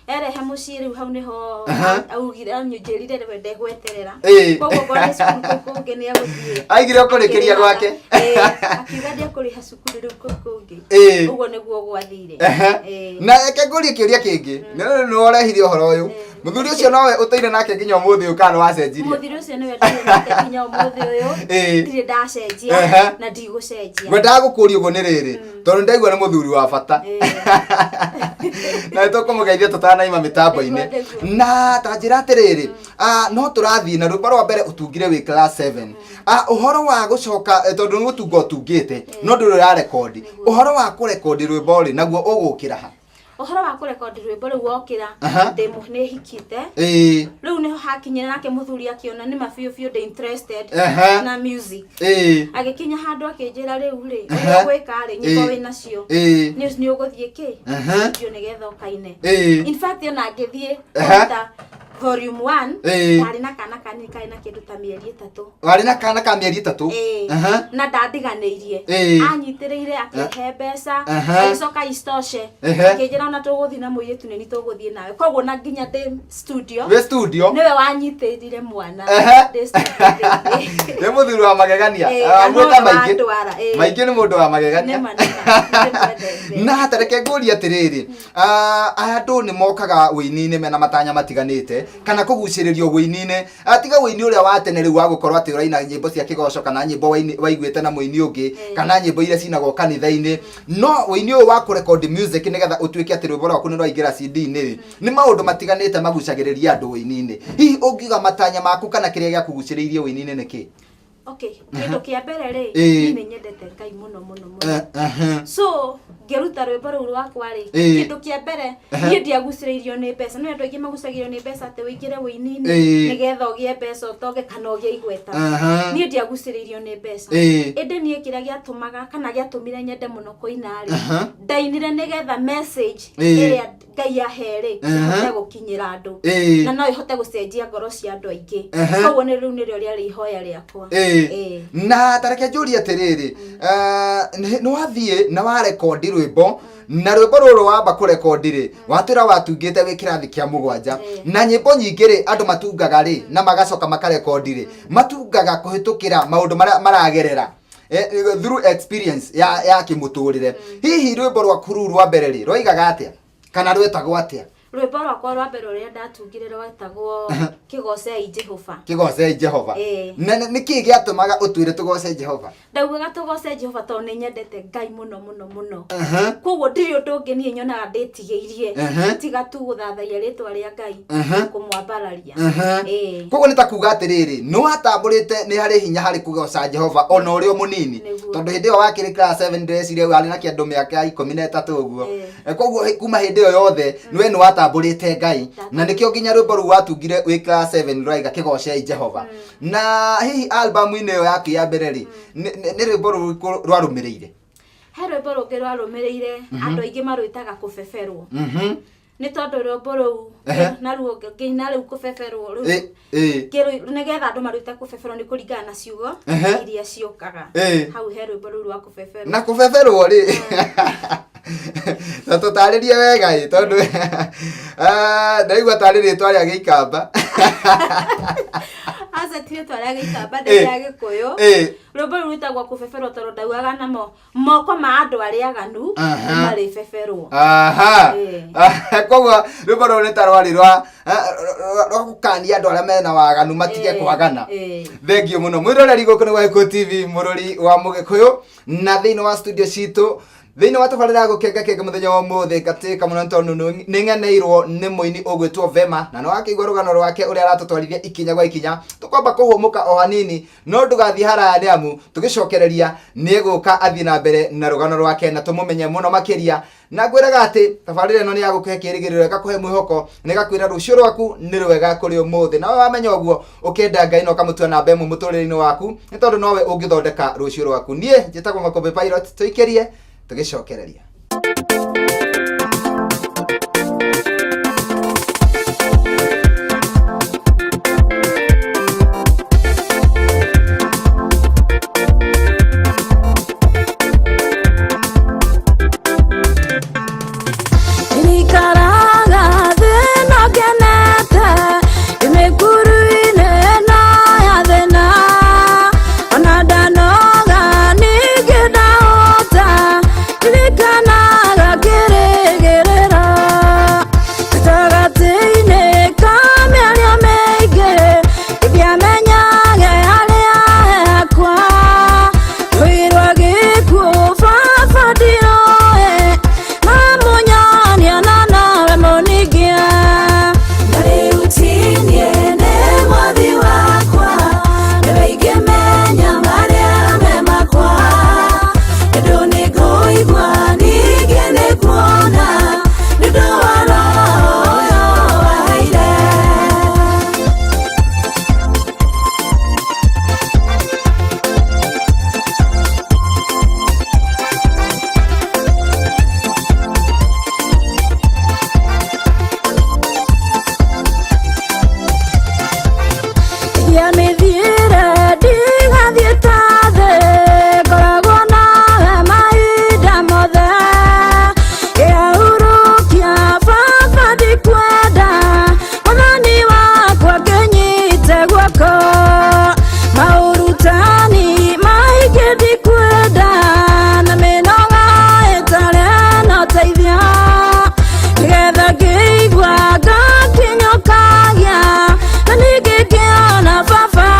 Erehe mũciĩ, rĩu hau nĩho augire, anjĩrire we ndegweterera. Koguo ngona nĩ cukuru kũu kũngĩ nĩ egũthiĩ. Aigire ũkũrĩkĩria gwake. Akiuga ndekũrĩha cukuru rĩu kũu kũngĩ. Ũguo nĩguo gwathire. Na reke ngũrie kĩũria kĩngĩ, nĩ nĩ ũrehire ũhoro ũyũ, mũthuri ũcio nowe ũtũire nake nginya ũmũthĩ ũyũ kana nĩ wacenjirie? Mũthuri ũcio nĩwe ndũire nake nginya ũmũthĩ ũyũ. Ndirĩ ndacenjia na ndigũcenjia. Ngwendaga gũkũria ũguo nĩ rĩrĩ, tondũ ndaigua nĩ mũthuri wa bata na nĩ tũkũmũgeithia tũtanaima mĩtambo-inĩ. Nĩguo, nĩguo. Na ta njĩra atĩrĩrĩ, no tũrathiĩ na rwĩmbo rwa mbere ũtungire wĩ class 7. Ũhoro wa gũcoka, tondũ nĩ gũtunga ũtungĩte no ndũrĩ ũrarekondi, ũhoro wa kũrekondi rwĩmbo rĩ, naguo ũgũkĩra ha? Ũhoro wa kũrekondi rwĩmbo rĩu wokĩra ndĩ nĩ hikite. Rĩu nĩho hakinyire nake mũthuri akĩona nĩ ma biũ biũ ndĩ interested na music. Agĩkinya handũ akĩnjĩra, rĩu rĩ, ũrĩa ũgwĩka rĩ, nyĩmbo wĩ nacio, nĩ ũgũthiĩ kĩ studio nĩgetha ũkaine. In fact ona ngĩthiĩ kũruta volume 1, ndarĩ na kana kanini karĩ na kĩndũ ta mĩeri 3. Warĩ na kana ka mĩeri 3? Ĩĩ. Na ndandiganĩirie. Anyitĩrĩire, akĩhe mbeca. Agĩcoka istoshe akĩnjĩra ona tũgũthiĩ na mũirĩtu nĩ tũgũthiĩ nawe, koguo na nginya ndĩ studio, Wĩ studio nĩwe wanyitĩrire mwana ndĩ studio thĩinĩ. Nĩ mũthuri wa magegania. Ĩĩ, Ah, na nowe mwĩta maingĩ wandwara, ĩĩ. Maingĩ nĩ mũndũ wa magegania. Nĩma, nĩma, nĩndĩmwendete. Na tareke ngũrie atĩrĩrĩ, andũ nĩ mokaga wĩini-inĩ mena matanya matiganĩte kana kũgucĩrĩrio wĩini-inĩ. Tiga wĩini ũrĩa wa tene rĩu wa gũkorwo atĩ ũraina nyĩmbo cia kĩgoco kana nyĩmbo waiguĩte na mũini ũngĩ kana nyĩmbo iria cinagwo kanitha-inĩ, no wĩini ũyũ wa kũrekondi music nĩgetha ũtuĩke atĩ rwĩmbo rwaku nĩ rwaingĩra CD-inĩ rĩ, nĩ maũndũ matiganĩte magucagĩrĩria andũ wĩini-inĩ. Hihi ũngiuga matanya maku kana kĩrĩa gĩakũgucĩrĩirie wĩini-inĩ nĩ kĩ? Okay, kĩndũ kĩa mbere rĩ, niĩ nĩ nyendete Ngai mũno mũno mũno. So ngĩruta rwĩmbo rũu rwakwa rĩ, kĩndũ kĩa mbere niĩ ndiagucĩrĩirio nĩ mbeca. Nĩ andũ aingĩ magucagĩrĩrio nĩ mbeca atĩ ũingĩre wĩini-inĩ nĩgetha ũgĩe mbeca, ũtonge kana ũgĩe igweta. Niĩ ndiagucĩrĩirio nĩ mbeca, ĩndĩ niĩ kĩrĩa gĩatũmaga kana gĩatũmire nyende mũno kũina rĩ, ndainire nĩgetha message ĩrĩa Ngai ahe rĩ ĩhote gũkinyĩra andũ na no ĩhote gũcenjia ngoro cia andũ aingĩ. Koguo nĩ rĩu nĩrĩo rĩarĩ ihoya rĩakwa. Na tareke njũrie atĩrĩrĩ, nĩ wathiĩ na warekondi rwĩmbo, na rwĩmbo rũrũ wamba kũrekondi rĩ, watwĩra watungĩte wĩ kĩrathi kĩa 7. Na nyĩmbo nyingĩ rĩ, andũ matungaga rĩ na magacoka makarekondi rĩ, matungaga kũhĩtũkĩra maũndũ marĩa maragerera, through experience ya kĩmũtũrĩre. Hihi rwĩmbo rwaku rũu rwa mbere rĩ, rwaigaga atĩa kana rwetagwo atĩa? Rwĩmbo rwakwa rwa mbere rũrĩa ndatungire rwetagwo Kĩgocei Jehova. Kĩgocei Jehova. Ĩĩ. Na nĩ kĩĩ gĩatũmaga ũtwĩre tũgoce Jehova? Ndaugaga tũgoce Jehova tondũ nĩ nyendete Ngai mũno mũno mũno. Koguo ndirĩ ũndũ ũngĩ niĩ nyonaga ndĩtigĩirie tiga tu gũthathaiya rĩtwa rĩa Ngai na kũmwambararia. Ĩĩ. Koguo nĩ ta kuga atĩrĩrĩ, nĩ watambũrĩte nĩ harĩ hinya harĩ kũgoca Jehova ona ũrĩ o mũnini. Nĩguo. Tondũ hĩndĩ ĩyo wakĩrĩ class 7, ndĩreciria warĩ na kĩndũ mĩaka 13 ũguo. Koguo kuma hĩndĩ ĩyo yothe we nĩ watambũrĩte Ngai, na nĩkĩo nginya rwĩmbo rũu watungire wĩ class 7 rwaiga Kĩgocei Jehova. Na hihi albamu-inĩ ĩyo yaku ya mbere rĩ, nĩ rwĩmbo rũrĩkũ rwarũmĩrĩire? He rwĩmbo rũngĩ rwarũmĩrĩire, andũ aingĩ marwĩtaga kũbeberwo, nĩ tondũ rwĩmbo rũu naruo ngĩina rĩu kũbeberwo rĩu nĩgetha andũ marwĩte kũbeberwo nĩ kũringana na ciugo iria ciũkaga. Hau he rwĩmbo rũu rwa kũbeberwo. Na kũbeberwo rĩ, na tũtarĩrie wega ĩ, tondũ ndaigua tarĩ rĩtwa rĩa Gĩikamba. Aca, ti rĩtwa rĩa Gĩikamba, nĩ rĩa Gĩkũyũ. Rwĩmbo rũu rwĩtagwo kũbeberwo tondũ ndaugaga namo moko ma andũ arĩa aganu marĩbeberwo. Koguo rwĩmbo rũrũ nĩ ta rwarĩ rwa gũkania andũ arĩa mena waganu matige kwagana. Thengiũ mũno mwĩroreri, gũkũ nĩ Gĩkũyũ TV, mũrori wa Mũgĩkũyũ, na thĩinĩ wa studio citũ, thĩinĩ wa tabarĩra ya gũkenga kenga mũthenya wa ũmũthĩ, ngatĩka mũno nĩ tondũ nĩ ng'eneirwo nĩ mũini ũgwĩtwo Vema, na nĩ wakĩigua rũgano rwake ũrĩa aratũtwarithia ikinya gwa ikinya. Tũkwamba kũhũmũka o hanini, no ndũgathiĩ haraya, nĩ amu tũgĩcokereria nĩ egũka athiĩ na mbere na rũgano rwake na tũmũmenye mũno makĩria. Na ngwĩraga atĩ tabarĩra ĩno nĩ ya gũkũhe kĩĩrĩgĩrĩro, ĩgakũhe mwĩhoko, na ĩgakwĩra rũciũ rwaku nĩ rwega kũrĩ ũmũthĩ. Nawe wamenya ũguo, ũkenda Ngai na ũkamũtua namba ĩmwe mũtũrĩre-inĩ waku, nĩ tondũ nowe ũngĩthondeka rũciũ rwaku. Niĩ njĩtagwo Makũmbĩ Pilot, tũikĩrie tũgĩcokereria. Nikaraga thĩna ngenete mĩkuru-inĩ ĩno ya thĩna, ona ndanoga ningĩ ndahota, ririkanaga kĩrĩgĩrĩro gatagatĩ-inĩ ka mĩario mĩingĩ, ingĩamenyage harĩa hakwa rũirwa gĩkuũ baba ndiroe na mũnyonia na nawe mũningia. Na rĩu tinie nĩ mwathi wakwa, nĩwe ingĩmenya marĩa me makwa, nĩndũ nĩngũigua ningĩ nĩkuona, nĩũndũ wa roho ũyũ waheire. Ya mĩthiĩre ndigathiĩ ta thĩ, ngoragwo nawe mahinda mothe, ĩahurũkia baba ndikwenda, mwathani wakwa ngĩnyite guoko, maũrutani maingĩ ndikwenda, na mĩnoga ĩtarĩ na ũteithio, nĩgetha ngĩigua ngakinyũkagia na ningĩ ngĩona baba.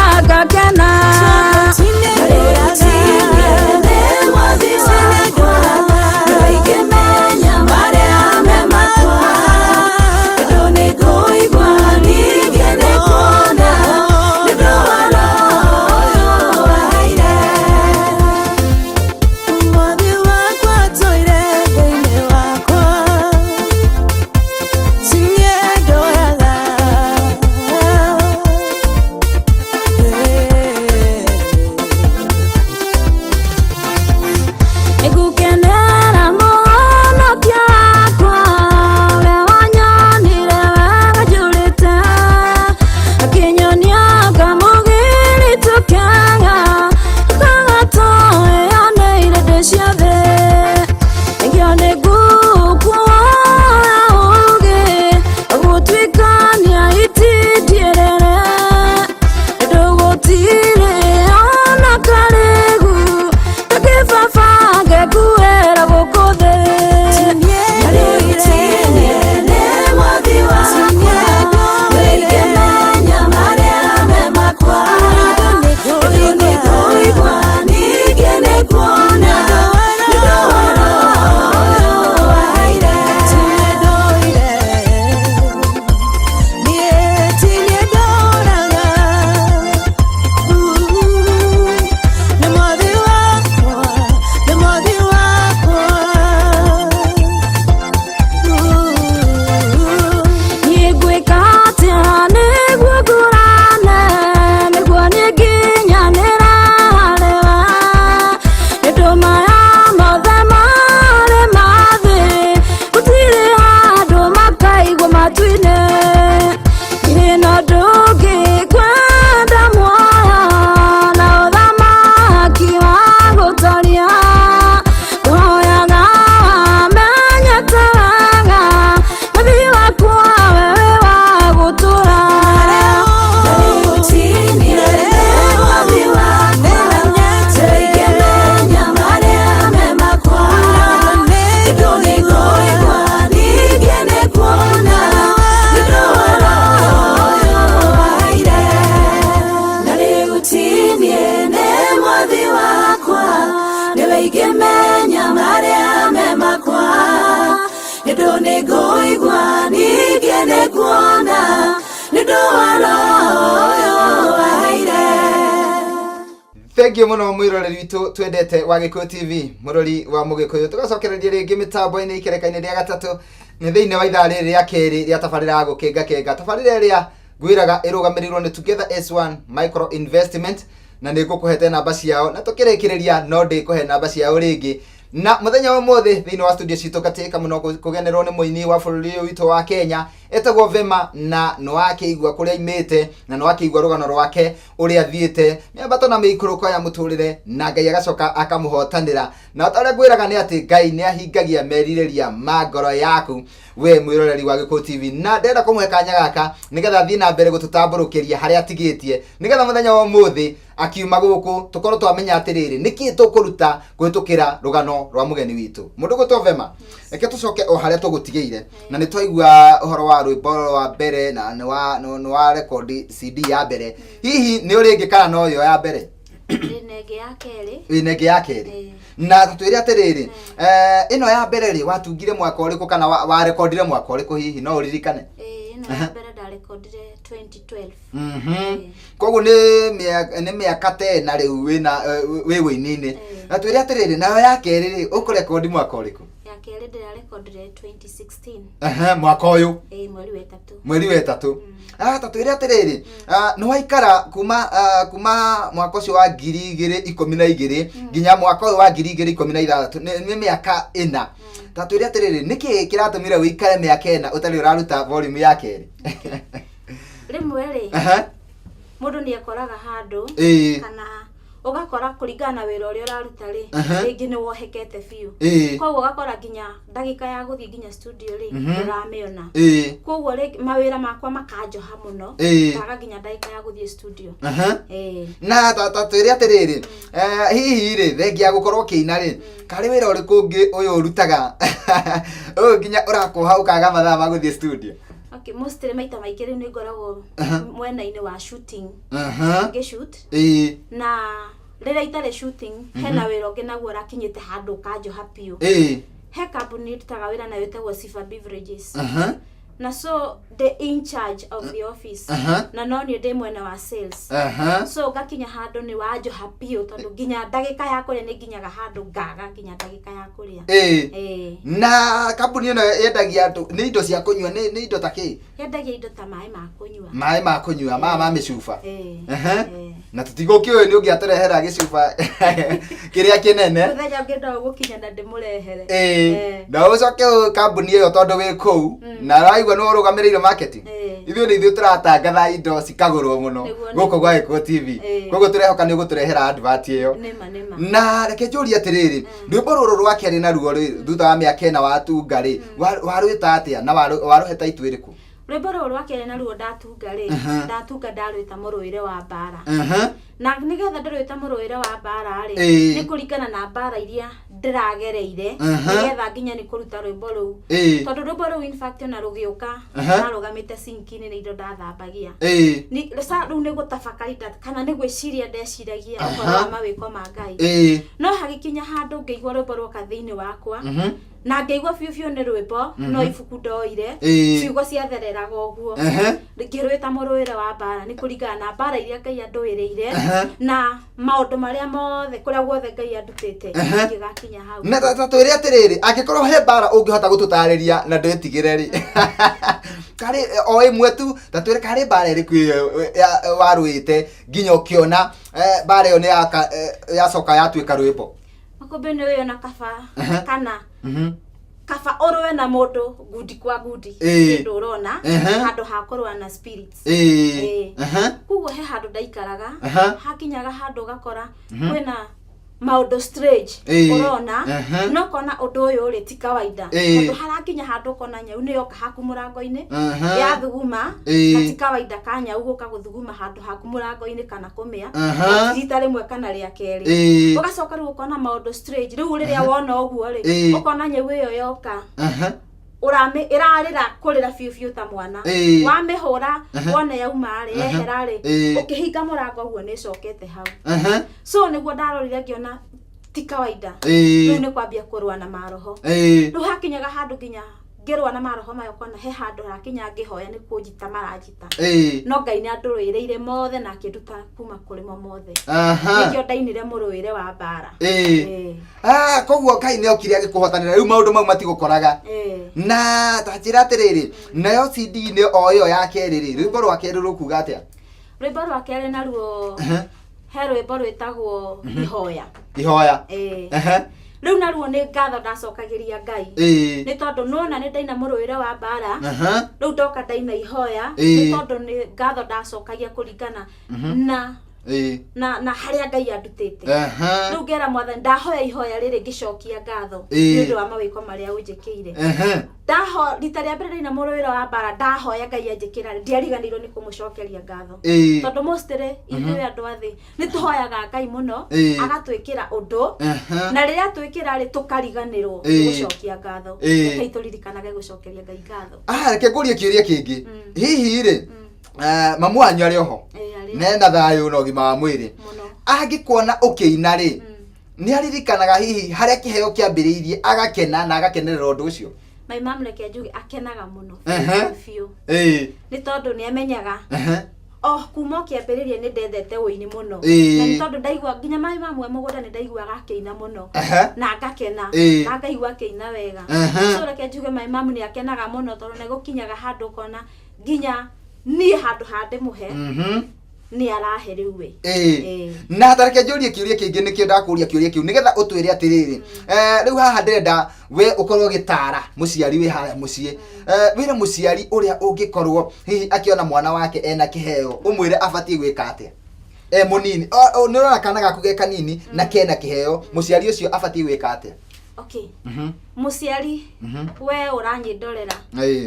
Nĩ ngũigua ningĩ nĩ nguona nĩ ũndũ wa roho ũyũ waheire. Thengiũ mũno mwĩroreri witũ twendete wa Gĩkũyũ TV, mũrori wa Mũgĩkũyũ. Tũgacokereria rĩngĩ mĩtambo-inĩ ikereka-inĩ rĩa gatatũ nĩ thĩinĩ wa ithaa rĩrĩ rĩa kerĩ rĩa tabarĩra ya gũkenga kenga. Tabarĩra ĩrĩa ngwĩraga ĩrũgamĩrĩirwo nĩ Together S1 Micro Investment, na nĩ ngũkũhete namba ciao, na tũkĩrĩkĩrĩria no ndĩkũhe namba ciao rĩngĩ. Na mũthenya wa ũmũthĩ thĩinĩ wa studio citũ ngatĩka mũno kũgenerwo nĩ mũini wa bũrũri ũyũ witũ wa Kenya etagwo Vema, na nĩwakĩigua kũrĩa aimĩte na nĩwakĩigua rũgano rwake ũrĩa athiĩte mĩambato na mĩikũrũko ya mũtũrĩre, na Ngai agacoka akamũhotanĩra. Na ta ũrĩa ngwĩraga nĩ atĩ Ngai nĩ ahingagia merirĩria ma ngoro yaku we mwĩroreri wa Gĩkũyũ TV, na ndĩrenda kũmũhe kanya gaka nĩgetha athiĩ na mbere gũtũtambũrũkĩria harĩa atigĩtie, nĩgetha mũthenya wa ũmũthĩ akiuma gũkũ tũkorwo twamenya atĩrĩrĩ nĩkĩ tũkũruta kũhĩtũkĩra rũgano rwa mũgeni witũ. Mũndũ gwĩtwo Vema, reke tũcoke o harĩa tũgũtigĩire, na nĩ twaigua ũhoro wa rwĩmbo rwa mbere na nĩ wa rekondi CD ya mbere. Hihi nĩ ũrĩ ĩngĩ kana no ĩyo ya mbere? Ndĩna ĩngĩ ya kerĩ. Wĩna ĩngĩ ya kerĩ? Ĩĩ. Na tũtwĩre atĩrĩrĩ, ĩno ya mbere rĩ, watungire mwaka ũrĩkũ kana warekondire mwaka ũrĩkũ, hihi no ũririkane? Ĩĩ, ĩno ya mbere ndarekondire 2012. Koguo nĩ mĩaka ta ĩna rĩu wĩna wĩ wĩini-inĩ. Na twĩre atĩrĩrĩ, nayo ya kerĩ rĩ, ũkũrekondi mwaka ũrĩkũ? Ya kerĩ ndĩrarekondire 2016. Ehe, mwaka ũyũ? Ĩĩ, mweri wa ĩtatũ. Mweri wa ĩtatũ. Ta twĩre atĩrĩrĩ, nĩ waikara kuma mwaka ũcio wa 2012 nginya mwaka ũyũ wa 2016, nĩ mĩaka 4. Ta twĩre atĩrĩrĩ, nĩkĩ kĩratũmire ũikare mĩaka 4 ũtarĩ ũraruta volume ya kerĩ? Rĩmwe rĩ, mũndũ nĩ ekoraga handũ kana ũgakora kũringana na wĩra ũrĩa ũraruta rĩ, rĩngĩ nĩ wohekete biũ. Koguo ũgakora nginya ndagĩka ya gũthiĩ nginya studio rĩ, ndũramĩona. Koguo rĩ, mawĩra makwa makanjoha mũno, ngaga nginya ndagĩka ya gũthiĩ studio. Na ta twĩre atĩrĩrĩ, hihi rĩ, thengia ya gũkorwo ũkĩina rĩ, karĩ wĩra ũrĩkũ ũngĩ ũyũ ũrutaga ũyũ nginya ũrakuoha ũkaga mathaa ma gũthiĩ studio? Okay, mostly maita maingĩ rĩu nĩ ngoragwo mwena-inĩ wa shooting. Ngĩ-shoot. Na rĩrĩa itarĩ shooting, hena wĩra ũngĩ naguo ũrakinyĩte handũ ũkanjoha biũ. He kambuni ndutaga wĩra nayo ĩtagwo Sifa Beverages. Na so the in charge of the office. Na no niĩ ndĩ mwena wa sales. So ngakinya handũ nĩ wanjoha biũ, tondũ nginya ndagĩka ya kũrĩa nĩ nginyaga handũ ngaga nginya ndagĩka ya kũrĩa. Na kambuni ĩno yendagia nĩ indo cia kũnyua, nĩ indo ta kĩ? Yendagia indo ta maĩ ma kũnyua. Maĩ ma kũnyua, maya ma mĩcuba. Na tũtigũkĩũĩ nĩ ũngĩatũrehera gĩcuba kĩrĩa kĩnene. Mũthenya ũngĩ no ũgũkinya na ndĩmũrehere. Na ũcoke kambuni ĩyo tondũ wĩ kũu na ũraigua nĩ ũrũgamĩrĩire marketing. Ithuĩ nĩ ithuĩ tũratangatha indo cikagũrwo mũno gũkũ gwa Gĩkũyũ TV. Koguo tũrehoka nĩ ũgũtũrehera advert ĩyo. Nĩma. Na reke njũrie atĩrĩrĩ, rwĩmbo rũrũ rwa kerĩ naruo rĩ, thutha wa mĩaka 4 watunga rĩ, warwĩta atĩa na warũhe title ĩrĩkũ? Rwĩmbo rũrũ rwa kerĩ naruo ndatunga rĩ, ndatunga ndarwĩta mũrũĩre wa mbara. Na nĩgetha ndĩrwĩta mũrũĩre wa mbara rĩ, nĩ kũringana na mbara iria ndĩragereire, nĩgetha nginya nĩ kũruta rwĩmbo rũu. Tondũ rwĩmbo rũu in fact ona rũgĩũka, ndarũgamĩte sinki-inĩ nĩ indo ndathambagia. Rĩu nĩ gũtabakari kana nĩ gwĩciria ndeciragia ũhoro wa mawĩko ma Ngai. No hagĩkinya handũ ngĩigua rwĩmbo rwoka thĩinĩ wakwa, na ngĩigua biũ biũ nĩ rwĩmbo, no ibuku ndoire, ciugo ciathereraga ũguo. Ngĩrwĩta mũrũĩre wa mbara nĩ kũringana na mbara iria Ngai andũĩrĩire, na maũndũ marĩa mothe kũrĩa guothe Ngai andutĩte, ngĩgakinya hau. Na ta twĩre atĩrĩrĩ, angĩkorwo he mbara ũngĩhota gũtũtarĩria na ndwĩtigĩre rĩ, karĩ o ĩmwe tu, ta twĩre karĩ mbara ĩrĩkũ ĩyo warũĩte nginya ũkĩona mbara ĩyo nĩ yacoka yatuĩka rwĩmbo? Makũmbĩ nĩ ũyũ na kaba, kana kaba ũrũe na mũndũ ngundi kwa ngundi, kĩndũ ũrona, handũ ha kũrũa na spirits. Koguo he handũ ndaikaraga, hakinyaga handũ ũgakora kwĩna maũndũ strange ũrona, no kona ũndũ ũyũ rĩ ti kawaida. Tondũ harakinya handũ ũkona nyau nĩ yoka haku mũrango-inĩ, yathuguma, na ti kawaida ka nyau gũka gũthuguma handũ haku mũrango-inĩ kana kũmĩa, na ti rita rĩmwe kana rĩa kerĩ. Ũgacoka rĩu ũkona maũndũ strange. Rĩu rĩrĩa wona ũguo rĩ, ũkona nyau ĩyo yoka, ĩrarĩra kũrĩra biũ biũ ta mwana. Wamĩhũra, wona yauma rĩ, yehera rĩ, ũkĩhinga mũrango ũguo nĩ ĩcokete hau. So nĩguo ndarorire ngĩona ti kawaida. Rĩu nĩ kwambia kũrũa na maroho. Rĩu hakinyaga handũ nginya Ngĩrũa na maroho maya ũkona he handũ hakinya ngĩhoya nĩ kũnjita maranjita. No Ngai nĩ andũrũĩrĩire mothe na akĩnduta kuma kũrĩ mo mothe. Nĩkĩo ndainire mũrũĩre wa mbara. Ah, koguo Ngai nĩ okire agĩkũhotanĩra, rĩu maũndũ mau matigũkoraga. Na ta njĩra atĩrĩrĩ, nayo CD-inĩ o ĩyo ya kerĩ rĩ, rwĩmbo rwa kerĩ rũkuga atĩa? Rwĩmbo rwa kerĩ naruo he rwĩmbo rwĩtagwo Ihoya. Ihoya. Rĩu naruo nĩ ngatho ndacokagĩria Ngai, nĩ tondũ nona nĩ ndaina mũrũĩre wa mbara. Rĩu ndoka ndaina Ihoya, nĩ tondũ nĩ ngatho ndacokagia kũringana na na harĩa Ngai andutĩte. Rĩu ngera Mwathani, ndahoya ihoya rĩrĩ ngĩcokia ngatho nĩ ũndũ wa mawĩko marĩa ũnjĩkĩire. Ndaho rita rĩa mbere ndaina mũrũĩre wa mbara, ndahoya Ngai anjĩkĩra, ndiariganĩirwo nĩ kũmũcokeria ngatho, tondũ mostly ithuĩ andũ a thĩ nĩ tũhoyaga Ngai mũno agatwĩkĩra ũndũ, na rĩrĩa twĩkĩra rĩ, tũkariganĩrwo nĩ gũcokia ngatho. Rekei tũririkanage gũcokeria Ngai ngatho. Ah, reke ngũrie kĩũria kĩngĩ. Hihi rĩ, mamu wanyu arĩ oho? Ĩĩ, arĩ. Nena thayũ na ũgima wa mwĩrĩ? Mũno. Angĩkuona ũkĩina rĩ, nĩ aririkanaga hihi harĩa kĩheo kĩambĩrĩirie, agakena na agakenerera ũndũ ũcio? My mom, reke njuge akenaga mũno biũ, nĩ tondũ nĩ amenyaga o kuma o kĩambĩrĩria nĩ ndendete ũini mũno. Na nĩ tondũ ndaigua nginya my mom e mũgũnda, nĩ ndaiguaga akĩina mũno na ngakena na ngaigua akĩina wega. So reke njuge my mom nĩ akenaga mũno, tondũ nĩ gũkinyaga handũ ũkona nginya niĩ handũ ha ndĩmũhe, nĩ arahe rĩu we. Na tareke njũrie kĩũria kĩngĩ, nĩkĩo ndakũria kĩũria kĩu, nĩgetha ũtwĩre atĩrĩrĩ, rĩu haha ndĩrenda we ũkorwo ũgĩtara mũciari wĩ harĩa mũciĩ. Wĩre mũciari ũrĩa ũngĩkorwo hihi akĩona mwana wake ena kĩheo, ũmwĩre abatiĩ gwĩka atĩa e mũnini. Nĩ ũrona kana gaku ge kanini na kena kĩheo, mũciari ũcio abatiĩ gwĩka atĩa? Okay, mũciari we ũranyĩndorera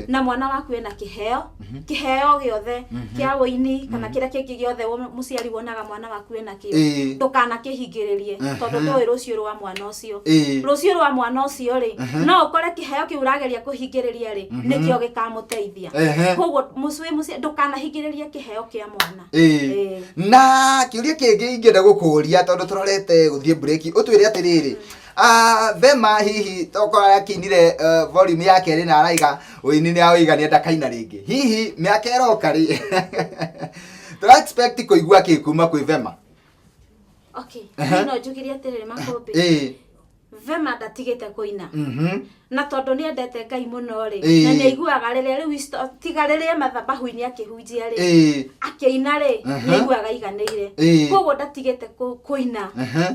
na mwana waku ena kĩheo, kĩheo gĩothe kĩa ũini kana kĩrĩa kĩngĩ gĩothe mũciari wonaga mwana waku ena kĩo, ndũkanakĩhingĩrĩrie, tondũ ndũĩ rũciũ rwa mwana ũcio. Rũciũ rwa mwana ũcio rĩ, no ũkore kĩheo kĩu ũrageria kũhingĩrĩria rĩ, nĩkĩo gĩkamũteithia. Koguo mũciĩ mũciĩ ndũkanahingĩrĩrie kĩheo kĩa mwana. Na kĩũria kĩngĩ ingĩenda gũkũria, tondũ tũrorete gũthiĩ break, ũtwĩre atĩrĩrĩ, Vema hihi tokorwo akĩinire volume ya kerĩ na araiga ũini nĩ aũiga, nĩ ndakaina rĩngĩ, hihi mĩaka ĩroka rĩ, tũra expect kũigua kĩ kuma kwĩ Vema? Okay, niĩ no njugire atĩrĩrĩ, Makũmbĩ, Vema ndatigĩte kũina, na tondũ nĩ endete Ngai mũno rĩ, na nĩ aiguaga rĩrĩa rĩu tiga rĩrĩa mathabahu-inĩ akĩhunjia rĩ, akĩina rĩ, nĩ aiguaga aiganĩire. Koguo ndatigĩte kũina,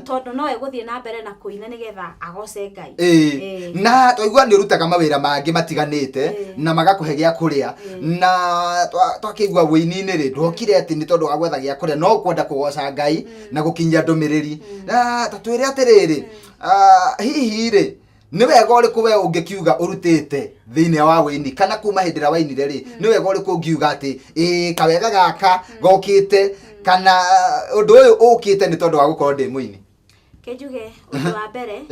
tondũ no egũthiĩ na mbere na kũina nĩgetha agoce Ngai. Na twaigua nĩ ũrutaga mawĩra mangĩ matiganĩte na magakũhe gĩa kũrĩa, na twakĩigua wũini-inĩ rĩ, ndwokire atĩ nĩ tondũ wa gwetha gĩa kũrĩa, no kwenda kũgoca Ngai na gũkinyia ndũmĩrĩri. Na ta twĩre atĩrĩrĩ, hihi rĩ, nĩ wega ũrĩkũ we ũngĩkiuga ũrutĩte thĩinĩ wa wĩini, kana kuma hĩndĩ ĩrĩa wainire rĩ, nĩ wega ũrĩkũ ũngiuga atĩ ĩĩ, kawega gaka gokĩte kana ũndũ ũyũ ũkĩte nĩ tondũ wa gũkorwo ndĩ mũini? Ke njuge ũndũ wa mbere,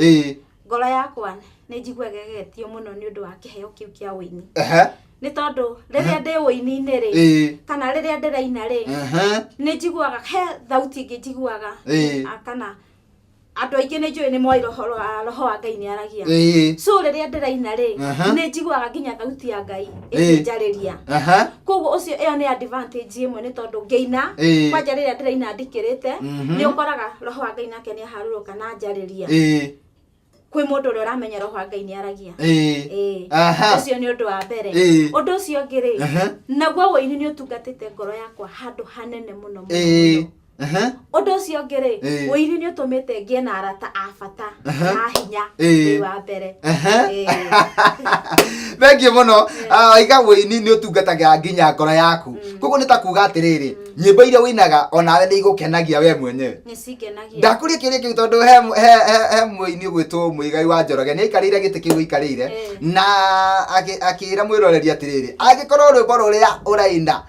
ngoro yakwa nĩ njiguaga ĩgegetio mũno nĩ ũndũ wa kĩheo kĩu kĩa ũini, nĩ tondũ rĩrĩa ndĩ ũini-inĩ rĩ, kana rĩrĩa ndĩraina rĩ, nĩ njiguaga he thauti ĩngĩ njiguaga. Kana andũ aingĩ nĩ njũĩ nĩ moĩ roho wa Ngai nĩ aragia. So rĩrĩa ndĩraina rĩ, nĩ njiguaga nginya thauti ya Ngai ĩkĩnjarĩria. Koguo ũcio ĩyo nĩ advantage ĩmwe, nĩ tondũ ngĩina, kwanja rĩrĩa ndĩraina ndikĩrĩte, nĩ ũkoraga roho wa Ngai nake nĩ aharũrũka na njarĩria kwĩ mũndũ ũrĩa ũramenya roho wa Ngai nĩ aragia. Ũcio nĩ ũndũ wa mbere. Ũndũ ũcio ũngĩ rĩ, naguo ũini nĩ ũtungatĩte ngoro yakwa handũ hanene mũno mũno mũno. Ũndũ ũcio ũngĩ rĩ, ũini nĩ ũtũmĩte ngĩe na arata a bata na hinya wĩ wa mbere. Thengiũ mũno. Waiga wĩini nĩ ũtungataga nginya ngoro yaku, koguo nĩ ta kuga atĩrĩrĩ, nyĩmbo iria wĩinaga onawe nĩ igũkenagia we mwenyewe? Nĩ cingenagia. Ndakũria kĩũria kĩu tondũ he mũini ũgwĩtwo Mũigai wa Njoroge nĩ aikarĩire gĩtĩ kĩu ũikarĩire, na akĩra mwĩroreri atĩrĩrĩ, angĩkorwo rwĩmbo rũrĩa ũraina,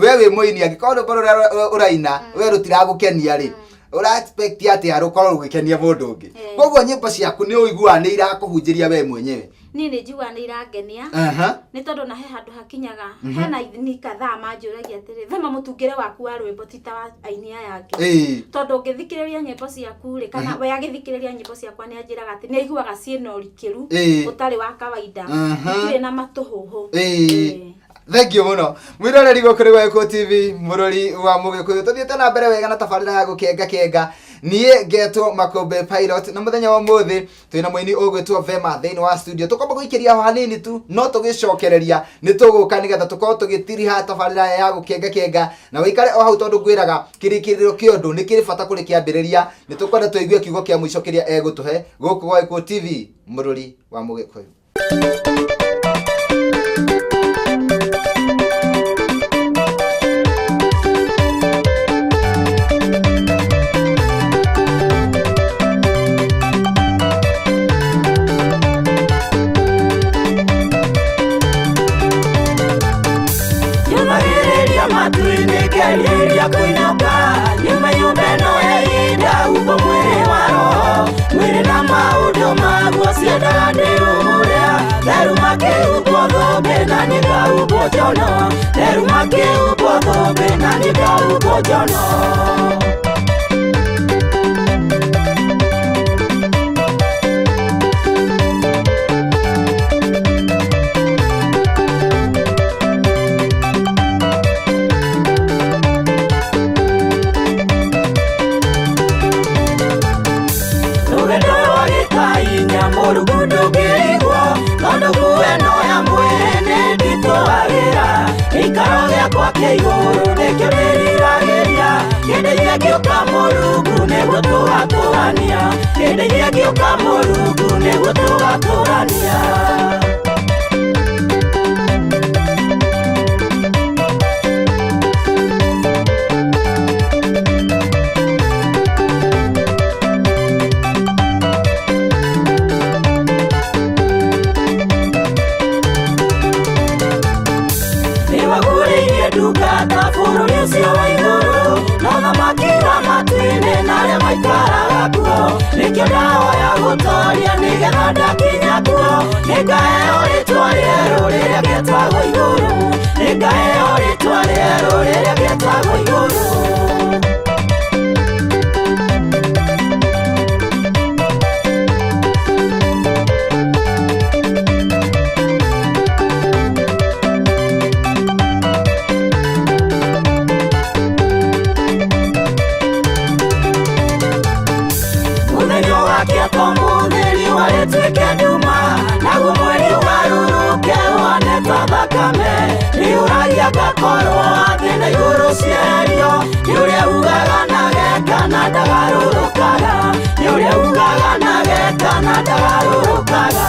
we wĩ mũini, angĩkorwo rwĩmbo rũrĩa ũraina we rũtiragũkenia rĩ, ũra expect atĩa rũkorwo rũgĩkenia mũndũ ũngĩ? Koguo nyĩmbo ciaku nĩ ũiguaga nĩ irakũhunjĩria we mwenyewe? Niĩ nĩ njiguaga nĩ irangenia nĩ tondũ na he handũ hakinyaga hena aini kadhaa manjũragia atĩrĩ, Vema, mũtungĩre waku wa rwĩmbo ti ta wa aini aya angĩ, tondũ ũngĩthikĩrĩria nyĩmbo ciaku rĩ, kana we agĩthikĩrĩria nyĩmbo ciakwa nĩ anjĩraga atĩ nĩ aiguaga ciĩna ũrikĩru ũtarĩ wa kawaida, itirĩ na matũhũhũ. Thank you muno mwiroreri gũkũ nĩ Gĩkũyũ TV, mũrori wa Mũgĩkũyũ. Tũthiĩte na mbere wega na tabarĩra ya gũkenga kenga. Niĩ ngetwo Makũmbĩ Pilot, na mũthenya wa ũmũthĩ twĩna mũini ũgwĩtwo Vema thĩinĩ wa studio. Tũkwamba gũikĩria ho hanini tu, no tũgĩcokereria nĩ tũgũka nĩgetha tũkorwo tũgĩtiriha tabarĩra ya gũkenga kenga, na wĩikare o hau tondũ ngwĩraga kĩrĩkĩrĩro kĩa ũndũ nĩ kĩrĩ bata kũrĩ kĩambĩrĩria. Nĩ tũkwenda tũigue kiugo kĩa mũico kĩrĩa egũtũhe gũkũ gwa Gĩkũyũ TV, mũrori wa Mũgĩkũyũ. Nyumagĩrĩria matu-inĩ ngĩarĩrĩria kũinũka, nyume nyũmba ĩno ya ihinda humbwo mwĩrĩ wa roho, mwĩrĩ na maũndũ maguo ciendaga ndĩũrĩa, theru makĩhumbwo thũmbĩ na niĩ ngahumbwo njono, theru makĩhumbwo thũmbĩ na niĩ ngahumbwo njono. Rũgendo rwa gĩkainya mũrungu ndũngĩrigwo, tondũ nguo ĩno ya mwĩrĩ nĩ nditũhagĩra, gĩikaro gĩakwa kĩa igũrũ nĩkĩo ndĩriragĩria, hĩndĩ ĩrĩa ngĩũka mũrungu nĩguo tũgatũrania, hĩndĩ ĩrĩa ngĩũka mũrungu nĩguo tũgatũrania. Nĩwagũrĩirie ndungata bũrũri ũcio wa igũrũ, na ũthamaki wa matu-inĩ na arĩa maikaraga kuo, nĩkĩo ndahoya gũtoria nĩgetha ndakinya kuo, nĩngaheo rĩtwa rĩerũ rĩrĩa rĩetagwo igũrũ, nĩngaheo rĩtwa rĩerũ rĩrĩa rĩetagwo igũrũ. Mũthenya ũgakĩa ta ũmũthĩ riũa rĩtuĩke nduma, naguo mweri ũgarũrũke ũhane ta thakame, nĩũragia ngakorwo thĩ na igũrũ cieherio, nĩ ũrĩa ugaga na ageka na ndagarũrũkaga, nĩ ũrĩa ugaga na ageka na ndagarũrũkaga.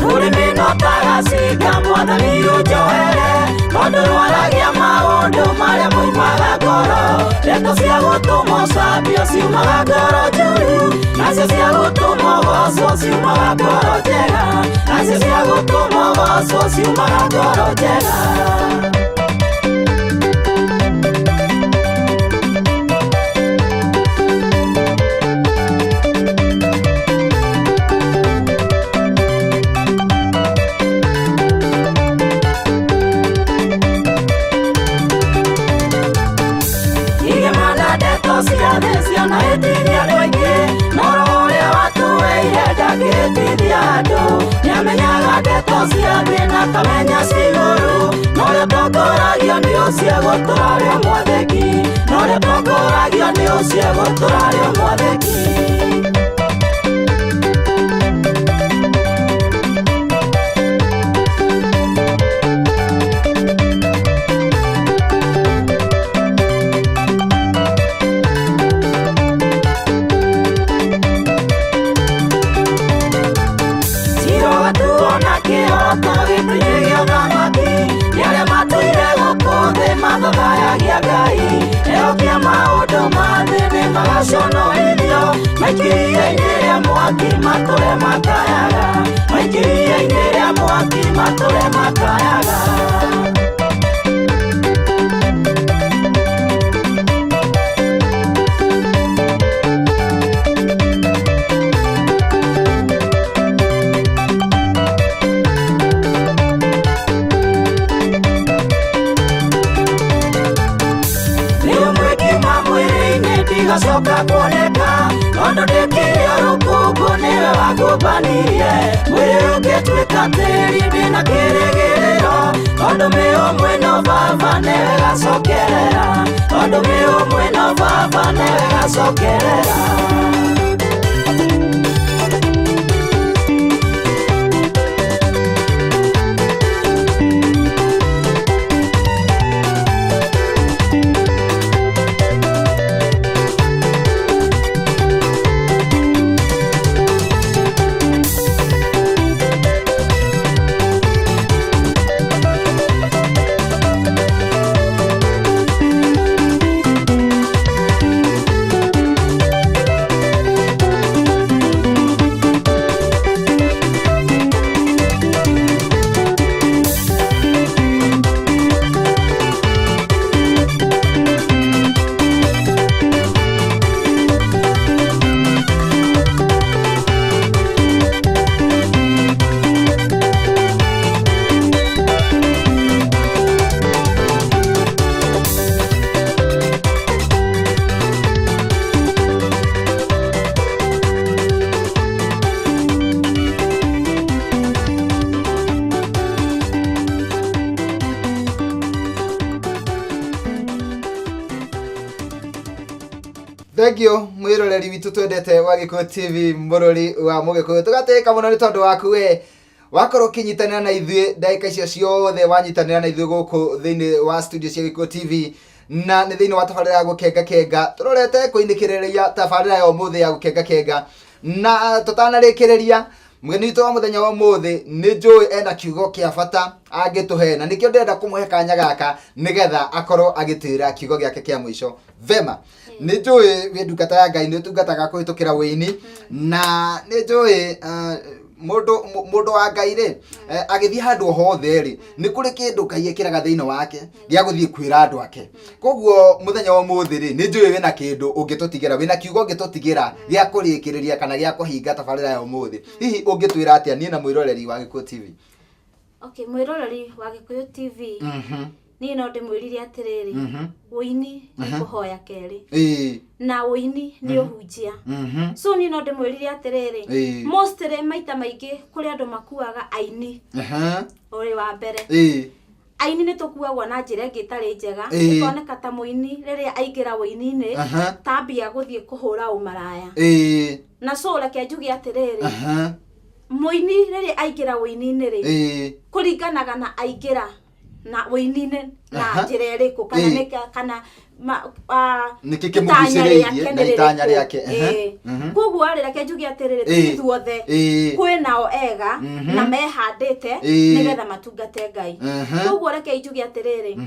Rũrĩmĩ no ta gacinga mwathani ũnjohere, tondũ rwaragia maũndũ marĩa moimaga ngoro, ndeto cia gũtũma ũcambio ciumaga ngoro njũru, nacio cia gũtũma ũgocwo ciumaga ngoro njega, nacio cia gũtũma ũgocwo ciumaga ngoro njega. Igema na ndeto cia thĩ cianahĩtithia andũ aingĩ, no roho ũrĩa watuĩire ndangĩhĩtithia andũ, nĩamenyaga ndeto cia thĩ na akamenya cia igũrũ, na ũrĩa ũtongoragio nĩ ũcio egũtũũra arĩ o mwathĩki, na ũrĩa ũtongoragio nĩ ũcio egũtũũra arĩ o mwathĩki. Kĩroto gĩtĩ-inĩ gĩa ũthamaki, nĩ arĩa matũire gũkũ thĩ mathathayagia Ngai, ehokia maũndũ ma thĩ nĩ magaconorithio, maikirie-inĩ rĩa mwaki. mwaki matũre makayaga, maikio iria-inĩ rĩa mwaki matũre makayaga. Ndigacoka kuoneka tondũ ndĩkire rũkũngũ nĩwe wangũmbanirie, mwĩrĩ ũngĩtuĩka tĩri ndĩna kĩrĩgĩrĩro, tondũ mĩũmwe no baba nĩwe gacokerera, tondũ mĩũmwe no baba nĩwe gacokerera. Thank you mwiroreri witũ twendete wa Gĩkũyũ TV mũrori wa Mũgĩkũyũ, tũgatĩĩka mũno nĩ tondũ waku we wakorwo ũkĩnyitanĩra na ithuĩ ndagĩka icio ciothe wanyitanĩra na ithuĩ gũkũ thĩinĩ wa studio cia Gĩkũyũ TV, na nĩ thĩinĩ wa tabarĩra ya gũkenga kenga tũrorete kũinĩkĩrĩria tabarĩra ya ũmũthĩ ya gũkenga kenga. Na tũtanarĩkĩrĩria, mũgeni witũ wa mũthenya wa ũmũthĩ nĩ njũĩ ena kiugo kĩa bata angĩtũhe, na nĩkĩo ndĩrenda kũmũhe kanya gaka nĩgetha akorwo agĩtwĩra kiugo gĩake kĩa mũico. Vema, nĩ njũĩ wĩ ndungata ya Ngai, nĩ ũtungataga kũhĩtũkĩra wĩini, na nĩ njũĩ mũndũ wa Ngai rĩ, agĩthiĩ handũ hothe rĩ, nĩ kũrĩ kĩndũ Ngai ekĩraga thĩinĩ wake gĩa gũthiĩ kwĩra andũ ake. Koguo mũthenya wa ũmũthĩ rĩ, nĩ njũĩ wĩna kĩndũ ũngĩtũtigĩra, wĩna kiugo ũngĩtũtigĩra gĩa kũrĩkĩrĩria kana gĩa kũhinga tabarĩra ya ũmũthĩ. Hihi ũngĩtwĩra atĩa niĩ na mwĩroreri wa Gĩkũyũ TV? Okay, mwĩroreri wa Gĩkũyũ TV, niĩ no ndĩmwĩrire atĩrĩrĩ, wũini nĩ kũhoya kerĩ, na wũini nĩ ũhunjia. So niĩ no ndĩmwĩrire atĩrĩrĩ, mostly maita maingĩ kũrĩ andũ makuaga aini ũrĩ wa mbere. Aini nĩ tũkuagwo na njĩra ĩngĩ ĩtarĩ njega, ĩkoneka ta mũini rĩrĩa aingĩra wũini-inĩ tambia gũthiĩ kũhũra ũmaraya. Na so reke njuge atĩrĩrĩ, mũini rĩrĩa aingĩra wũini-inĩ rĩ, kũringanaga na aingĩra na wũini-inĩ na njĩra ĩrĩkũ, kana nĩ kana nĩkĩ kĩmũgucĩrĩirie na itanya rĩake. Koguo rĩ, reke njuge atĩrĩrĩ, ti ithuothe, kwĩ nao ega na mehandĩte nĩgetha matungate Ngai. Koguo reke njuge atĩrĩrĩ,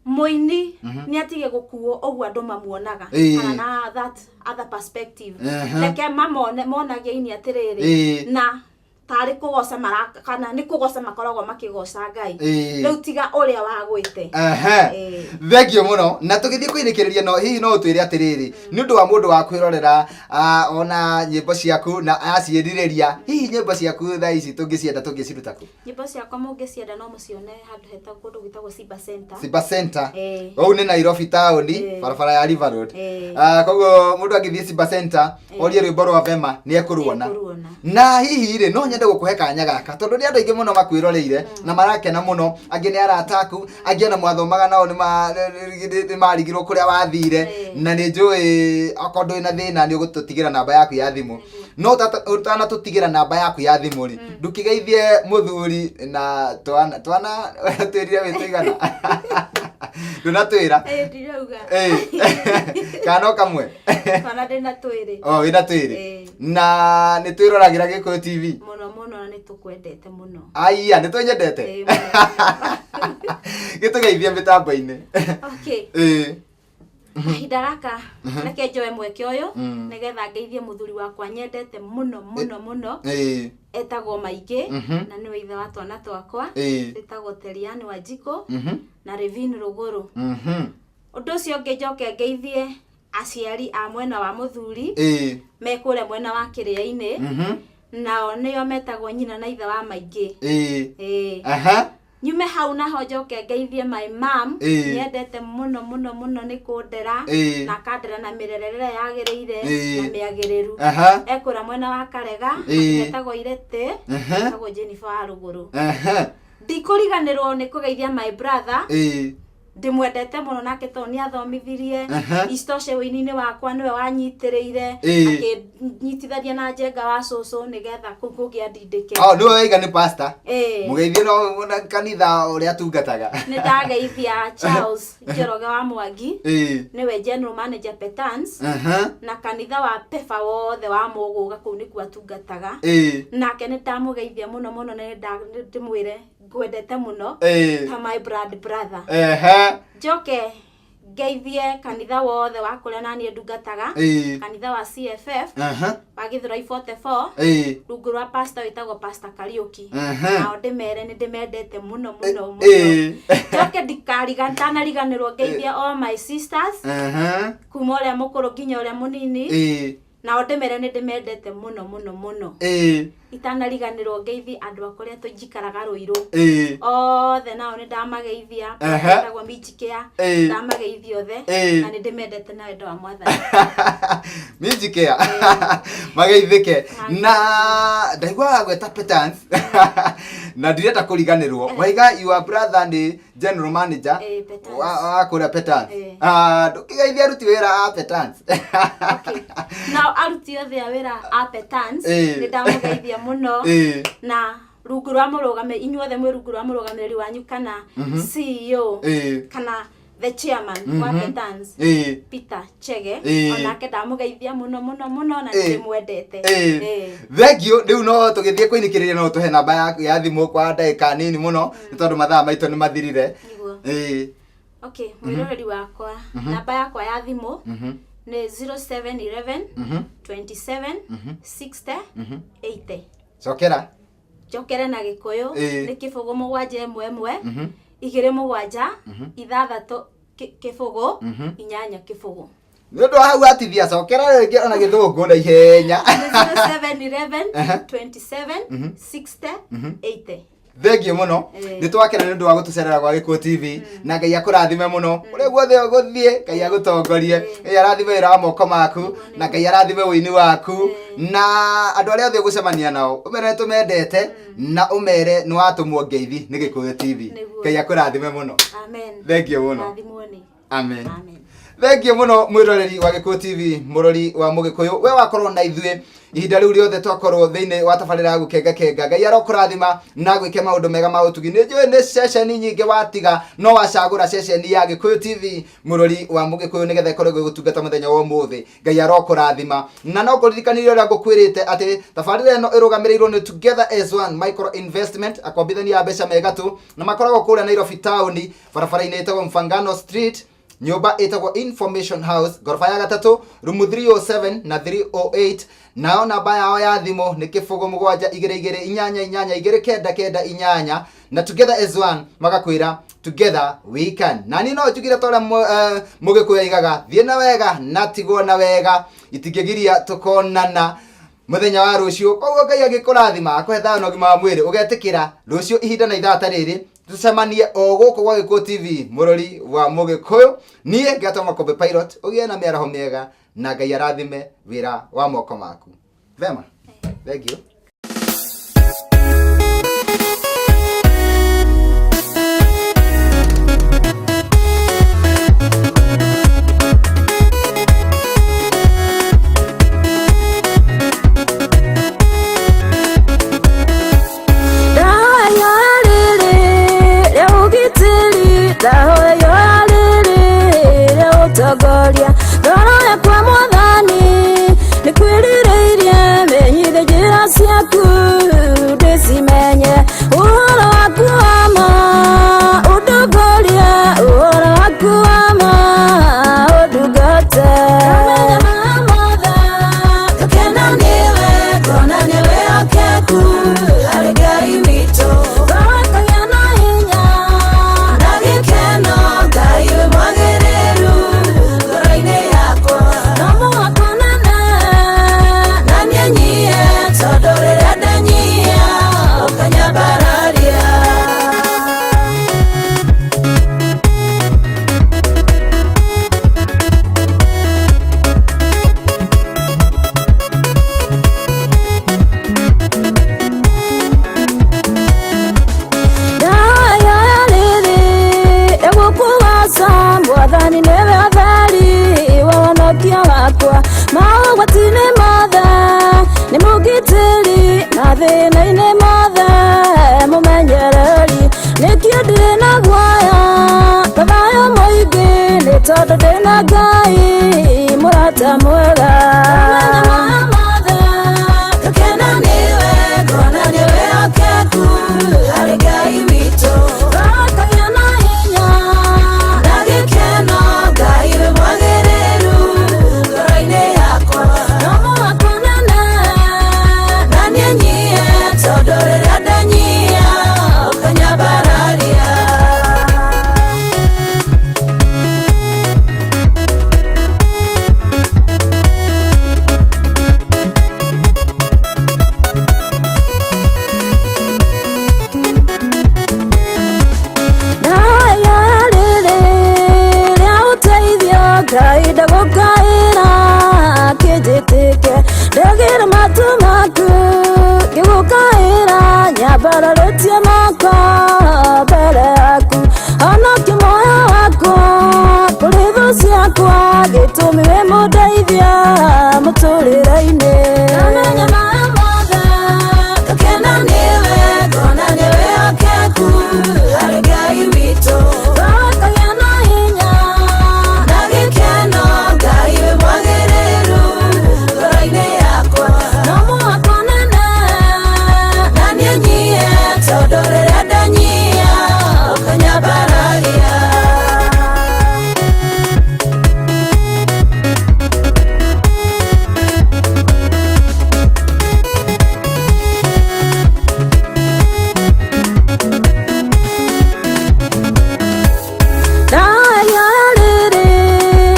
mũini nĩ atige gũkuo ũguo andũ mamuonaga kana na that other perspective. Reke mamone monage aini atĩrĩrĩ, na tarĩ kũgoca maraka kana nĩ kũgoca makoragwo makĩgoca Ngai. Rĩu tiga ũrĩa wagwĩte. Thank you mũno. Na tũgĩthiĩ kũinĩkĩrĩria, no hihi no ũtwĩre atĩrĩrĩ, nĩ ũndũ wa mũndũ wa kwĩrorera ona nyĩmbo ciaku na aciĩrirĩria, hihi nyĩmbo ciaku thaa ici tũngĩcienda tũngĩciruta kũ? Nyĩmbo ciakwa mũngĩcienda no mũcione handũ hetagwo kũndũ gwĩtagwo Simba Center. Simba Center. Kũu nĩ Nairobi taũni, barabara ya River Road. Koguo mũndũ angĩthiĩ Simba Center orie rwĩmbo rwa Vema nĩ ekũruona. Nĩekũruona. Na hihi rĩ, no nyende gũkũhe kanya gaka tondũ nĩ andũ aingĩ mũno makwĩroreire na marakena mũno, angĩ nĩ arata aku, angĩ ona mwathomaga nao nĩ marigirwo kũrĩa wathire. Na nĩ njũĩ okorwo ndũrĩ na thĩna nĩ ũgũtũtigĩra namba yaku ya thimũ, no ũtanatũtigĩra namba yaku ya thimũ rĩ, ndũkĩgeithie mũthuri na twana. Twana twĩrire wĩ tũigana? Ndũnatwĩra. Ĩĩ, ndirauga. Kana no kamwe? Twana ndĩna twĩrĩ. O wĩna twĩrĩ. Ĩĩ. Na nĩ twĩroragĩra Gĩkũyũ TV? Mũno mũno, na nĩ tũkwendete mũno. Aya nĩ twĩnyendete. Ĩĩ, mũno. Gĩtũgeithie mĩtambo-inĩ. Okay. Ĩĩ. Kahinda gaka reke njoe mweke ũyũ nĩgetha ngeithie mũthuri wakwa nyendete mũno mũno mũno. Etagwo Maingĩ na nĩwe ithe wa twana twakwa. Ĩtagwo Teriani Wanjikũ na Revin Rũgũrũ. Ũndũ ũcio ũngĩ njoke ngeithie aciari a mwena wa mũthuri me kũrĩa mwena wa Kĩrĩa-inĩ. Nao nĩo metagwo nyina na ithe wa Maingĩ. Ĩĩ. Nyume hau naho njoke ngeithie my mom. Nyendete mũno mũno mũno nĩ kũndera na akandera na mĩrerere ĩrĩa yagĩrĩire na mĩagĩrĩru. Ekũrĩa mwena wa Karega, etagwo Irete, etagwo Jennifer wa Rũgũrũ. Ndikũriganĩrwo nĩ kũgeithia my brother. Ndĩmwendete mũno nake tondũ nĩ athomithirie. Isitoshe wĩini-inĩ wakwa nĩwe wanyitĩrĩire, akĩnyitithania na Njenga wa cũcũ nĩgetha kũu kũngĩ andindĩke. Oh, nĩwe waiga nĩ pastor. Mũgeithie no na kanitha ũrĩa atungataga. Nĩ ndageithia Charles Njoroge wa Mwangi, nĩwe general manager Petans, na kanitha wa Pefa wothe wa Mũgũga kũu nĩkuo atungataga. Nake nĩ ndamũgeithia mũno mũno na nĩ ndĩmwĩre ngwendete mũno ta my blood brother. Njoke ngeithie kanitha wothe wa kũrĩa naniĩ ndungataga, kanitha wa CFF wa Githurai 44, rungu rwa pastor wĩtagwo Pastor Kariũki. Nao ndĩmere nĩ ndĩmendete mũno mũno mũno. Njoke ndanariganĩrwo ngeithie all my sisters, kuma ũrĩa mũkũrũ nginya ũrĩa mũnini. Nao ndĩmere nĩ ndĩmendete mũno mũno mũno. Itanariganĩrwo ngeithi andũ a kũrĩa tũnjikaraga Rũirũ othe, nao nĩ ndamageithia. Etagwo Minjikĩa. Ndamageithia othe na nĩ ndĩmendete na wendo wa Mwathani. Minjikĩa mageithĩke. Na ndaigua gweta Petans na ndirenda kũriganĩrwo, waiga your brother nĩ general manager Petans. wa kũrĩa Petans. Ndũkĩgeithie aruti wĩra a Petans. Okay. Nao aruti othe a wĩra a Petans, nĩ ndamũgeithia mũno na rungu rwa mũrũgame inyuothe mwĩ rungu rwa mũrũgamĩrĩri wanyu kana CEO kana the chairman wa Petans, Peter Chege. Onake ndamũgeithia mũno mũno mũno na ndĩmwendete. Thank you. Rĩu no tũgĩthiĩ kũinĩkĩrĩria, no tũhe namba yaku ya thimũ kwa ndagĩka nini mũno nĩ tondũ mathaa maitũ nĩ mathirire. Nĩguo. Okay, mwĩroreri wakwa, namba yakwa ya thimũ nĩ 0711 27 60 80. Cokera. Njokere na Gĩkũyũ. Nĩ 0 7 1 1 2 7 6 0 8 0. Nĩ ũndũ wa hau atithia, cokera rĩngĩ ona Gĩthũngũ na ihenya. Nĩ 0711 27 60 80. Thank you mũno. Nĩ twakena nĩ ũndũ wa gũtũcerera gwa Gĩkũyũ TV, na Ngai akũrathime mũno ũrĩa guothe ũgũthiĩ. Ngai agũtongorie, Ngai arathime wĩra wa moko maku, na Ngai arathime ũini waku, na andũ arĩa othe ũgũcemania nao ũmere nĩ tũmendete na ũmere nĩ watũmwo ngeithi nĩ Gĩkũyũ TV. Nĩguo. Ngai akũrathime mũno. Amen. Thank you mũno. Rathimwo nĩ. Amen. Amen. Thank you mũno, mwĩroreri wa Gĩkũyũ TV, mũrori wa Mũgĩkũyũ, we wakorwo na ithuĩ ihinda rĩu rĩothe twakorwo thĩinĩ wa tabarĩra ya gũkenga kenga. Ngai arokũrathima na gwĩke maũndũ mega ma ũtugi. Nĩ njũĩ nĩ ceceni nyingĩ watiga, no wacagũra ceceni ya Gĩkũyũ TV, mũrori wa Mũgĩkũyũ, nĩgetha ĩkorwo ĩgĩgũtungata mũthenya wa ũmũthĩ. Ngai arokũrathima, na no ngũririkanirie ũrĩa ngũkwĩrĩte atĩ tabarĩra ĩno ĩrũgamĩrĩirwo nĩ Together as One Micro Investment, akombithania a mbeca megatũ, na makoragwo kũrĩa Nairobi taũni, barabara-inĩ ĩtagwo Mfangano Street, nyũmba ĩtagwo Information House, ngoroba ya gatatũ, rumu 307 na 308. Nayo namba yao ya thimũ nĩ 0 7 2 2 8 8 2 9 9 8. Na Together as One magakwĩra, "Together we can." Na niĩ no njugire ta ũrĩa Mũgĩkũyũ aigaga, thiĩ na wega na tigwo na wega, itingĩgiria tũkonana mũthenya wa rũciũ. Koguo Ngai agĩkũrathima, akũhe thayũ na ũgima wa mwĩrĩ, ũgetĩkĩra rũciũ ihinda na ithaa ta rĩrĩ tũcemanie o gũkũ gwa Gĩkũyũ TV, mũrori wa Mũgĩkũyũ. Niĩ ngetwo Makombe Pilot. Ũgĩe na mĩaraho mĩega na Ngai arathime wĩra wa moko maku. Vema, thank you. Ndahoya rĩrĩ rĩa ũgitĩri, ndahoya rĩrĩ rĩa ũtongoria, ngoro yakwa Mwathani nĩ kwĩrirĩirie, menyithie njĩra ciaku ndĩcimenye, ũhoro waku wa ma ũndongorie, ũhoro waku wa ma ũndongorie. Tondũ ndĩna Ngai mũrata mwega. Ngakena nĩwe, ngona nĩ wĩhokeku harĩ Ngai witũ. Ngakagĩa na hinya na gĩkeno, Ngai wĩ mwagĩrĩru ngoro-inĩ yakwa. No mũhaka nene na niĩ nyie, tondũ rĩrĩa ndanyia ũkanyambararia. Ndaya rĩrĩ rĩa ũteithio, Ngai ndagũkaĩra kĩnjĩtĩke. Ndegĩra matũ maku ngĩgũkaĩra, nyambararĩtie moko mbere yaku. Honokia muoyo wakwa kũrĩ thũ ciakwa, gĩtũmi wĩ mũndeithia mũtũrĩre-inĩ. Ndamenya maya mothe, ngakena nĩwe, ngona nĩ wĩhokeku harĩ Ngai witũ. Ngakagĩa na hinya na gĩkeno, Ngai wĩ mwagĩrĩru ngoro-inĩ yakwa. No mũhaka nene na niĩ nyie, tondũ rĩrĩa ndanyia ũkanyambararia. Ndaya rĩrĩ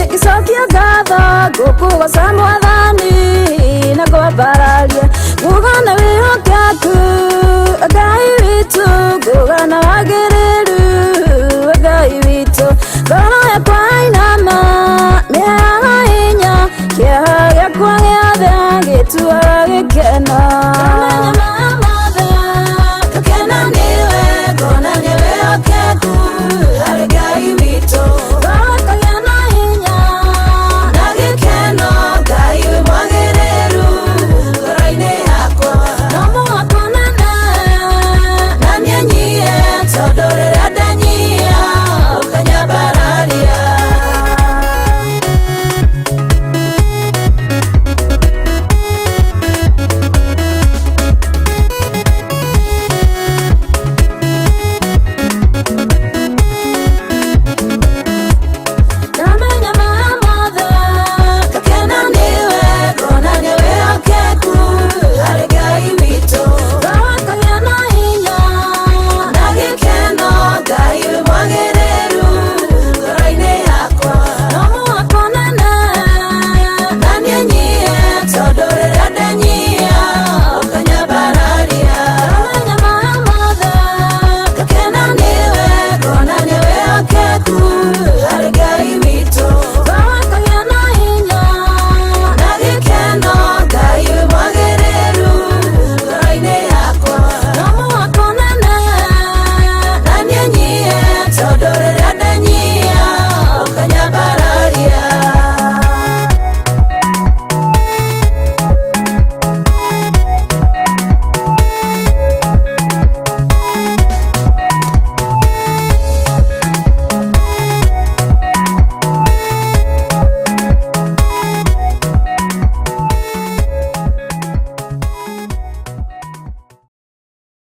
ngĩcokia ngatho, ngũkũgoca Mwathani.